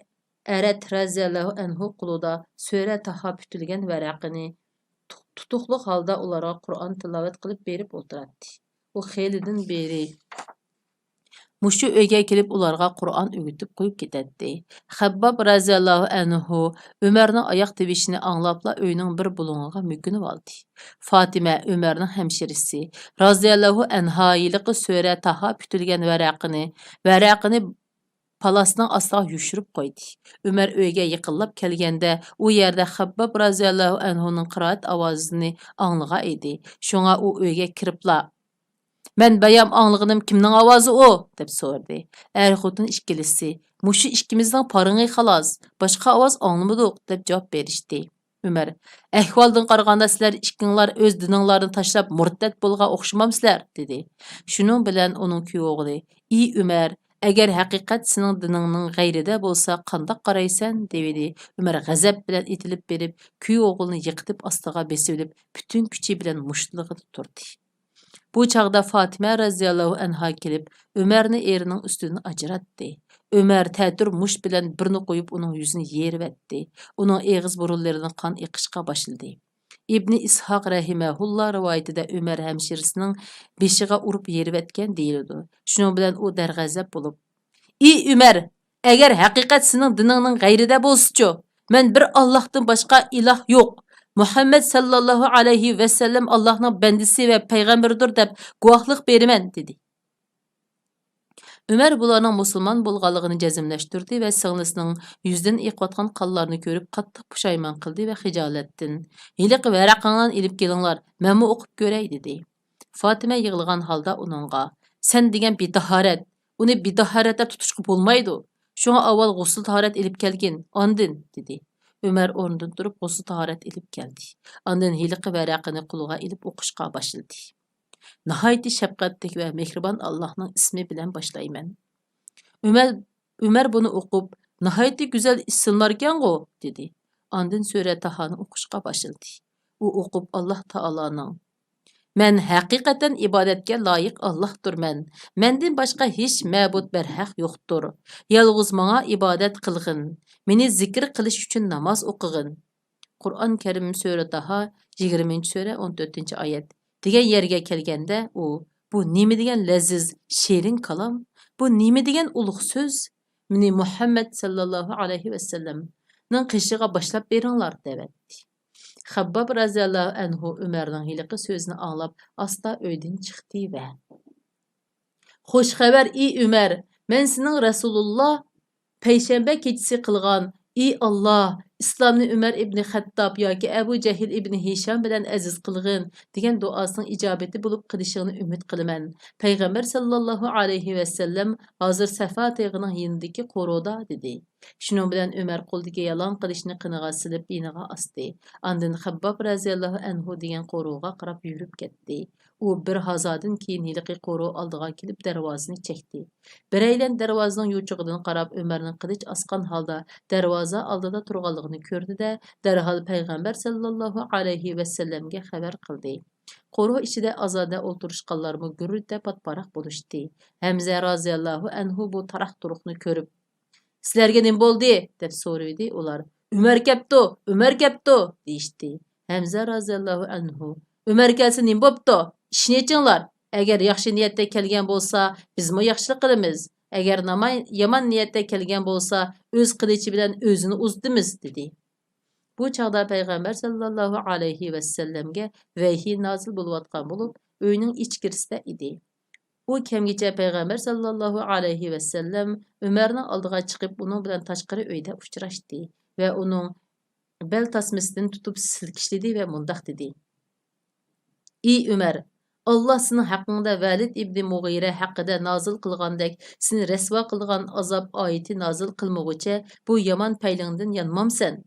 ئەرەت رەزىياللاھۇ ئەنھۇ قولىدا سۈرە تاھا پۈتۈلگەن ۋەرەقىنى تۇ-، تۇتۇقلۇق ھالدا ئۇلارغا قۇرئان تىلاۋەت قىلىپ بېرىپ ئولتۇراتتى. ئۇ خېلىدىن بېرى مۇشۇ ئۆيگە كېلىپ ئۇلارغا قۇرئان ئۆگىتىپ قويۇپ كېتەتتى. خەبباب رەزىياللاھۇ ئەنھۇ ئۆمەرنىڭ ئاياق تىۋىشىنى ئاڭلاپلا ئۆينىڭ بىر بۇلۇڭىغا مۆكۈنۈۋالدى. فاتىمە، ئۆمەرنىڭ ھەمشىرىسى، رەزىياللاھۇ ئەنھا ھېلىقى سۈرە تاھا پۈتۈلگەن ۋەرەقىنى، ۋەرەقىنى پالاسنىڭ ئاستىغا يوشۇرۇپ قويدى. ئۆمەر ئۆيگە يېقىنلاپ كەلگەندە، ئۇ يەردە خەبباب رەزىياللاھۇ ئەنھۇنىڭ قىرائەت ئاۋازىنى ئاڭلىغان ئىدى. شۇڭا ئۇ ئۆيگە كىرىپلا، «مەن بايام ئاڭلىغىنىم كىمنىڭ ئاۋازى ئۇ؟» دەپ سورىدى. ئەر-خوتۇن ئىككىلىسى، «مۇشۇ ئىككىمىزنىڭ پارىڭى خالاس، باشقا ئاۋاز ئاڭلىمىدۇق» دەپ جاۋاب بېرىشتى. ئۆمەر، «ئەھۋالدىن قارىغاندا، سىلەر ئىككىڭلار ئۆز دىنىڭلارنى تاشلاپ مۇرتەت بولغان ئوخشىمامسىلەر؟» دېدى. شۇنىڭ بىلەن ئۇنىڭ كۈيئوغلى، «ئى ئۆمەر، ئەگەر ھەقىقەت سېنىڭ دىنىڭنىڭ غەيرىدە بولسا، قانداق قارايسەن؟» دېۋىدى. ئۆمەر غەزەپ بىلەن ئېتىلىپ بېرىپ، كۈيئوغلىنى يىقىتىپ ئاستىغا بېسىۋېلىپ، پۈتۈن كۈچى بىلەن مۇشتلىغىدە تۇردى. بۇ چاغدا فاتىمە رەزىياللاھۇ ئەنھا كېلىپ، ئۆمەرنى ئېرىنىڭ ئۈستىدىن ئاجراتتى. ئۆمەر تەتۈر مۇشت بىلەن بىرنى قويۇپ، ئۇنىڭ يۈزىنى يېرىۋەتتى. ئۇنىڭ ئېغىز بۇرۇنلىرىدىن قان ئېقىشقا باشلىدى. ئىبنى ئىسھاق رەھىمەھۇللا رىۋايىتىدە ئۆمەر ھەمشىرىسىنىڭ بېشىغا ئۇرۇپ يېرىۋەتكەن دېيىلىدۇ. شۇنىڭ بىلەن ئۇ دەرغەزەپ بولۇپ، «ئى ئۆمەر، ئەگەر ھەقىقەت سېنىڭ دىنىڭنىڭ غەيرىدە بولسىچۇ؟ مەن بىر ئاللاھتىن باشقا ئىلاھ يوق، مۇھەممەد ساللاللاھۇ ئەلەيھى ۋەسەللەم ئاللاھنىڭ بەندىسى ۋە پەيغەمبىرىدۇر دەپ گۇۋاھلىق بېرىمەن» دېدى. ئۆمەر بۇلارنىڭ مۇسۇلمان بولغانلىقىنى جەزملەشتۈردى ۋە سىڭلىسىنىڭ يۈزىدىن ئېقىۋاتقان قانلارنى كۆرۈپ قاتتىق پۇشايمان قىلدى ۋە خىجالەتتىن، «ھېلىقى ۋەرەقەڭلارنى ئېلىپ كېلىڭلار، مەنمۇ ئوقۇپ كۆرەي» دېدى. فاتىمە يىغلىغان ھالدا ئۇنىڭغا، «سەن دېگەن بىتاھارەت، ئۇنى بىتاھارەتتە تۇتۇشقا بولمايدۇ. شۇڭا ئاۋۋال غۇسۇل تاھارەت ئېلىپ كەلگىن، ئاندىن» دېدى. ئۆمەر ئورنىدىن تۇرۇپ غۇسۇل تاھارەت ئېلىپ كەلدى. ئاندىن ھېلىقى ۋەرەقىنى قولىغا ئېلىپ ئوقۇشقا باشلىدى. «ناھايىتى شەپقەتلىك ۋە مېھرىبان ئاللاھنىڭ ئىسمى بىلەن باشلايمەن.» ئۆمەر، ئۆمەر بۇنى ئوقۇپ، «ناھايىتى گۈزەل ئىسىملاركەنغۇ؟» دېدى. ئاندىن سۈرە تاھانى ئوقۇشقا باشلىدى. ئۇ ئوقۇپ، «ئاللاھ تائالانىڭ، مەن ھەقىقەتەن ئىبادەتكە لايىق ئاللاھتۇرمەن. مەندىن باشقا ھېچ مەبۇد بەرھەق يوقتۇر. يالغۇز ماڭا ئىبادەت قىلغىن. مېنى زىكىر قىلىش ئۈچۈن ناماز ئوقۇغىن.» قۇرئان كەرىم سۈرە تاھا، يىگىرمىنچى سۈرە، ئون تۆتىنچى ئايەت دېگەن يەرگە كەلگەندە، ئۇ، «بۇ نېمە دېگەن لەززىز، شېرىن كالام؟ بۇ نېمە دېگەن ئۇلۇغ سۆز؟ مېنى مۇھەممەد ساللاللاھۇ ئەلەيھى ۋەسەللەمنىڭ قېشىغا باشلاپ بېرىڭلار» دەۋەتتى. خەبباب رەزىياللاھۇ ئەنھۇ ئۆمەرنىڭ ھېلىقى سۆزىنى ئاڭلاپ، ئاستا ئۆيدىن چىقتى ۋە، «خوش خەۋەر، ئى ئۆمەر! مەن سېنىڭ رەسۇلۇللا پەيشەنبە كېچىسى قىلغان، ئى ئاللا، ئىسلامنى ئۆمەر ئىبنى خەتتاب ياكى ئەبۇ جەھىل ئىبنى ھىشام بىلەن ئەزىز قىلغىن، دېگەن دۇئاسىنىڭ ئىجابىتى بولۇپ قېلىشىڭنى ئۈمىد قىلىمەن. پەيغەمبەر ساللاللاھۇ ئەلەيھى ۋەسەللەم ھازىر سەفا تېغىنىڭ يېنىدىكى قورۇدا» دېدى. شۇنىڭ بىلەن ئۆمەر قولىدىكى يالاڭ قىلىچنى قېنىغا سېلىپ، يېنىغا ئاستى. ئاندىن خەبباب رەزىياللاھۇ ئەنھۇ دېگەن قورۇغا قاراپ يۈرۈپ كەتتى. ئۇ بىر ھازادىن كېيىن ھېلىقى قورۇ ئالدىغا كېلىپ، دەرۋازىنى چەكتى. بىرەيلەن دەرۋازىنىڭ يوچۇقىدىن قاراپ، ئۆمەرنىڭ قىلىچ ئاسقان ھالدا دەرۋازا ئالدىدا تۇرغانلىقىنى كۆردى-دە، دەرھال پەيغەمبەر ساللاللاھۇ ئەلەيھى ۋەسەللەمگە خەۋەر قىلدى. قورۇ ئىچىدە ئازادە ئولتۇرۇشقانلارمۇ گۈررىدە پاتپاراق بولۇشتى. ھەمزە رازىياللاھۇ ئەنھۇ بۇ تاراق-تۇرۇقنى كۆرۈپ، «سىلەرگە نېمە بولدى؟» دەپ سورىدى ئۇلار. «ئۆمەر كەپتۇ، ئۆمەر كەپتۇ!» دېيىشتى. ھەمزە رازىياللاھۇ ئەنھۇ، «ئۆمەر كەلسە نېمە بوپتۇ؟ ئىشنى ئېچىڭلار! ئەگەر ياخشى نىيەتتە كەلگەن بولسا، بىزمۇ ياخشىلىق قىلىمىز. ئەگەر ناما-، يامان نىيەتتە كەلگەن بولسا، ئۆز قىلىچى بىلەن ئۆزىنى ئۇزىتىمىز» دېدى. بۇ چاغدا پەيغەمبەر ساللاللاھۇ ئەلەيھى ۋەسەللەمگە ۋەھىي نازىل بولۇۋاتقان بولۇپ، ئۆينىڭ ئىچكىرىسىدە ئىدى. ئۇ كەمگىچە پەيغەمبەر ساللاللاھۇ ئەلەيھى ۋەسەللەم ئۆمەرنىڭ ئالدىغا چىقىپ، ئۇنىڭ بىلەن تاشقىرى ئۆيدە ئۇچراشتى ۋە ئۇنىڭ بەل تاسمىسىدىن تۇتۇپ سىلكىشلىدى ۋە مۇنداق دېدى: «ئى ئۆمەر، ئاللا سېنىڭ ھەققىڭدە ۋەلىد ئىبنى مۇغىرە ھەققىدە نازىل قىلغاندەك، سېنى رەسۋا قىلىدىغان ئازاب ئايىتى نازىل قىلمىغۇچە، بۇ يامان پەيلىڭدىن يانمامسەن؟»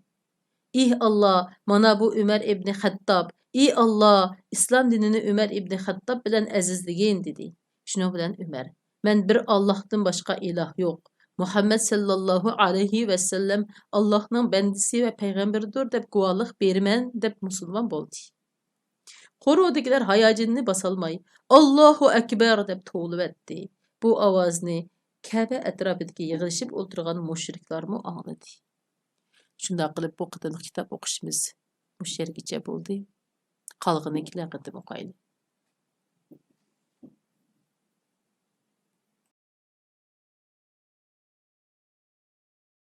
«ئى ئاللا، مانا بۇ ئۆمەر ئىبنى خەتتاب! ئى ئاللا، ئىسلام دىنىنى ئۆمەر ئىبنى خەتتاب بىلەن ئەزىزلىگىن!» دېدى. شۇنىڭ بىلەن ئۆمەر، «مەن بىر ئاللاھتىن باشقا ئىلاھ يوق، مۇھەممەد ساللاللاھۇ ئەلەيھى ۋەسەللەم ئاللاھنىڭ بەندىسى ۋە پەيغەمبىرىدۇر دەپ گۇۋاھلىق بېرىمەن» دەپ مۇسۇلمان بولدى. قورۇدىكىلەر ھاياجىنىنى باسالماي، «ئاللاھۇ ئەكبەر!» دەپ توۋلىۋەتتى. بۇ ئاۋازنى كەبە ئەتراپىدىكى يىغىلىشىپ ئولتۇرغان مۇشرىكلارمۇ ئاڭلىدى. شۇنداق قىلىپ، بۇ قېتىملىق كىتاب ئوقۇشىمىز مۇشۇ يەرگىچە بولدى. قالغىنىنى كېلەر قېتىم ئوقايلى.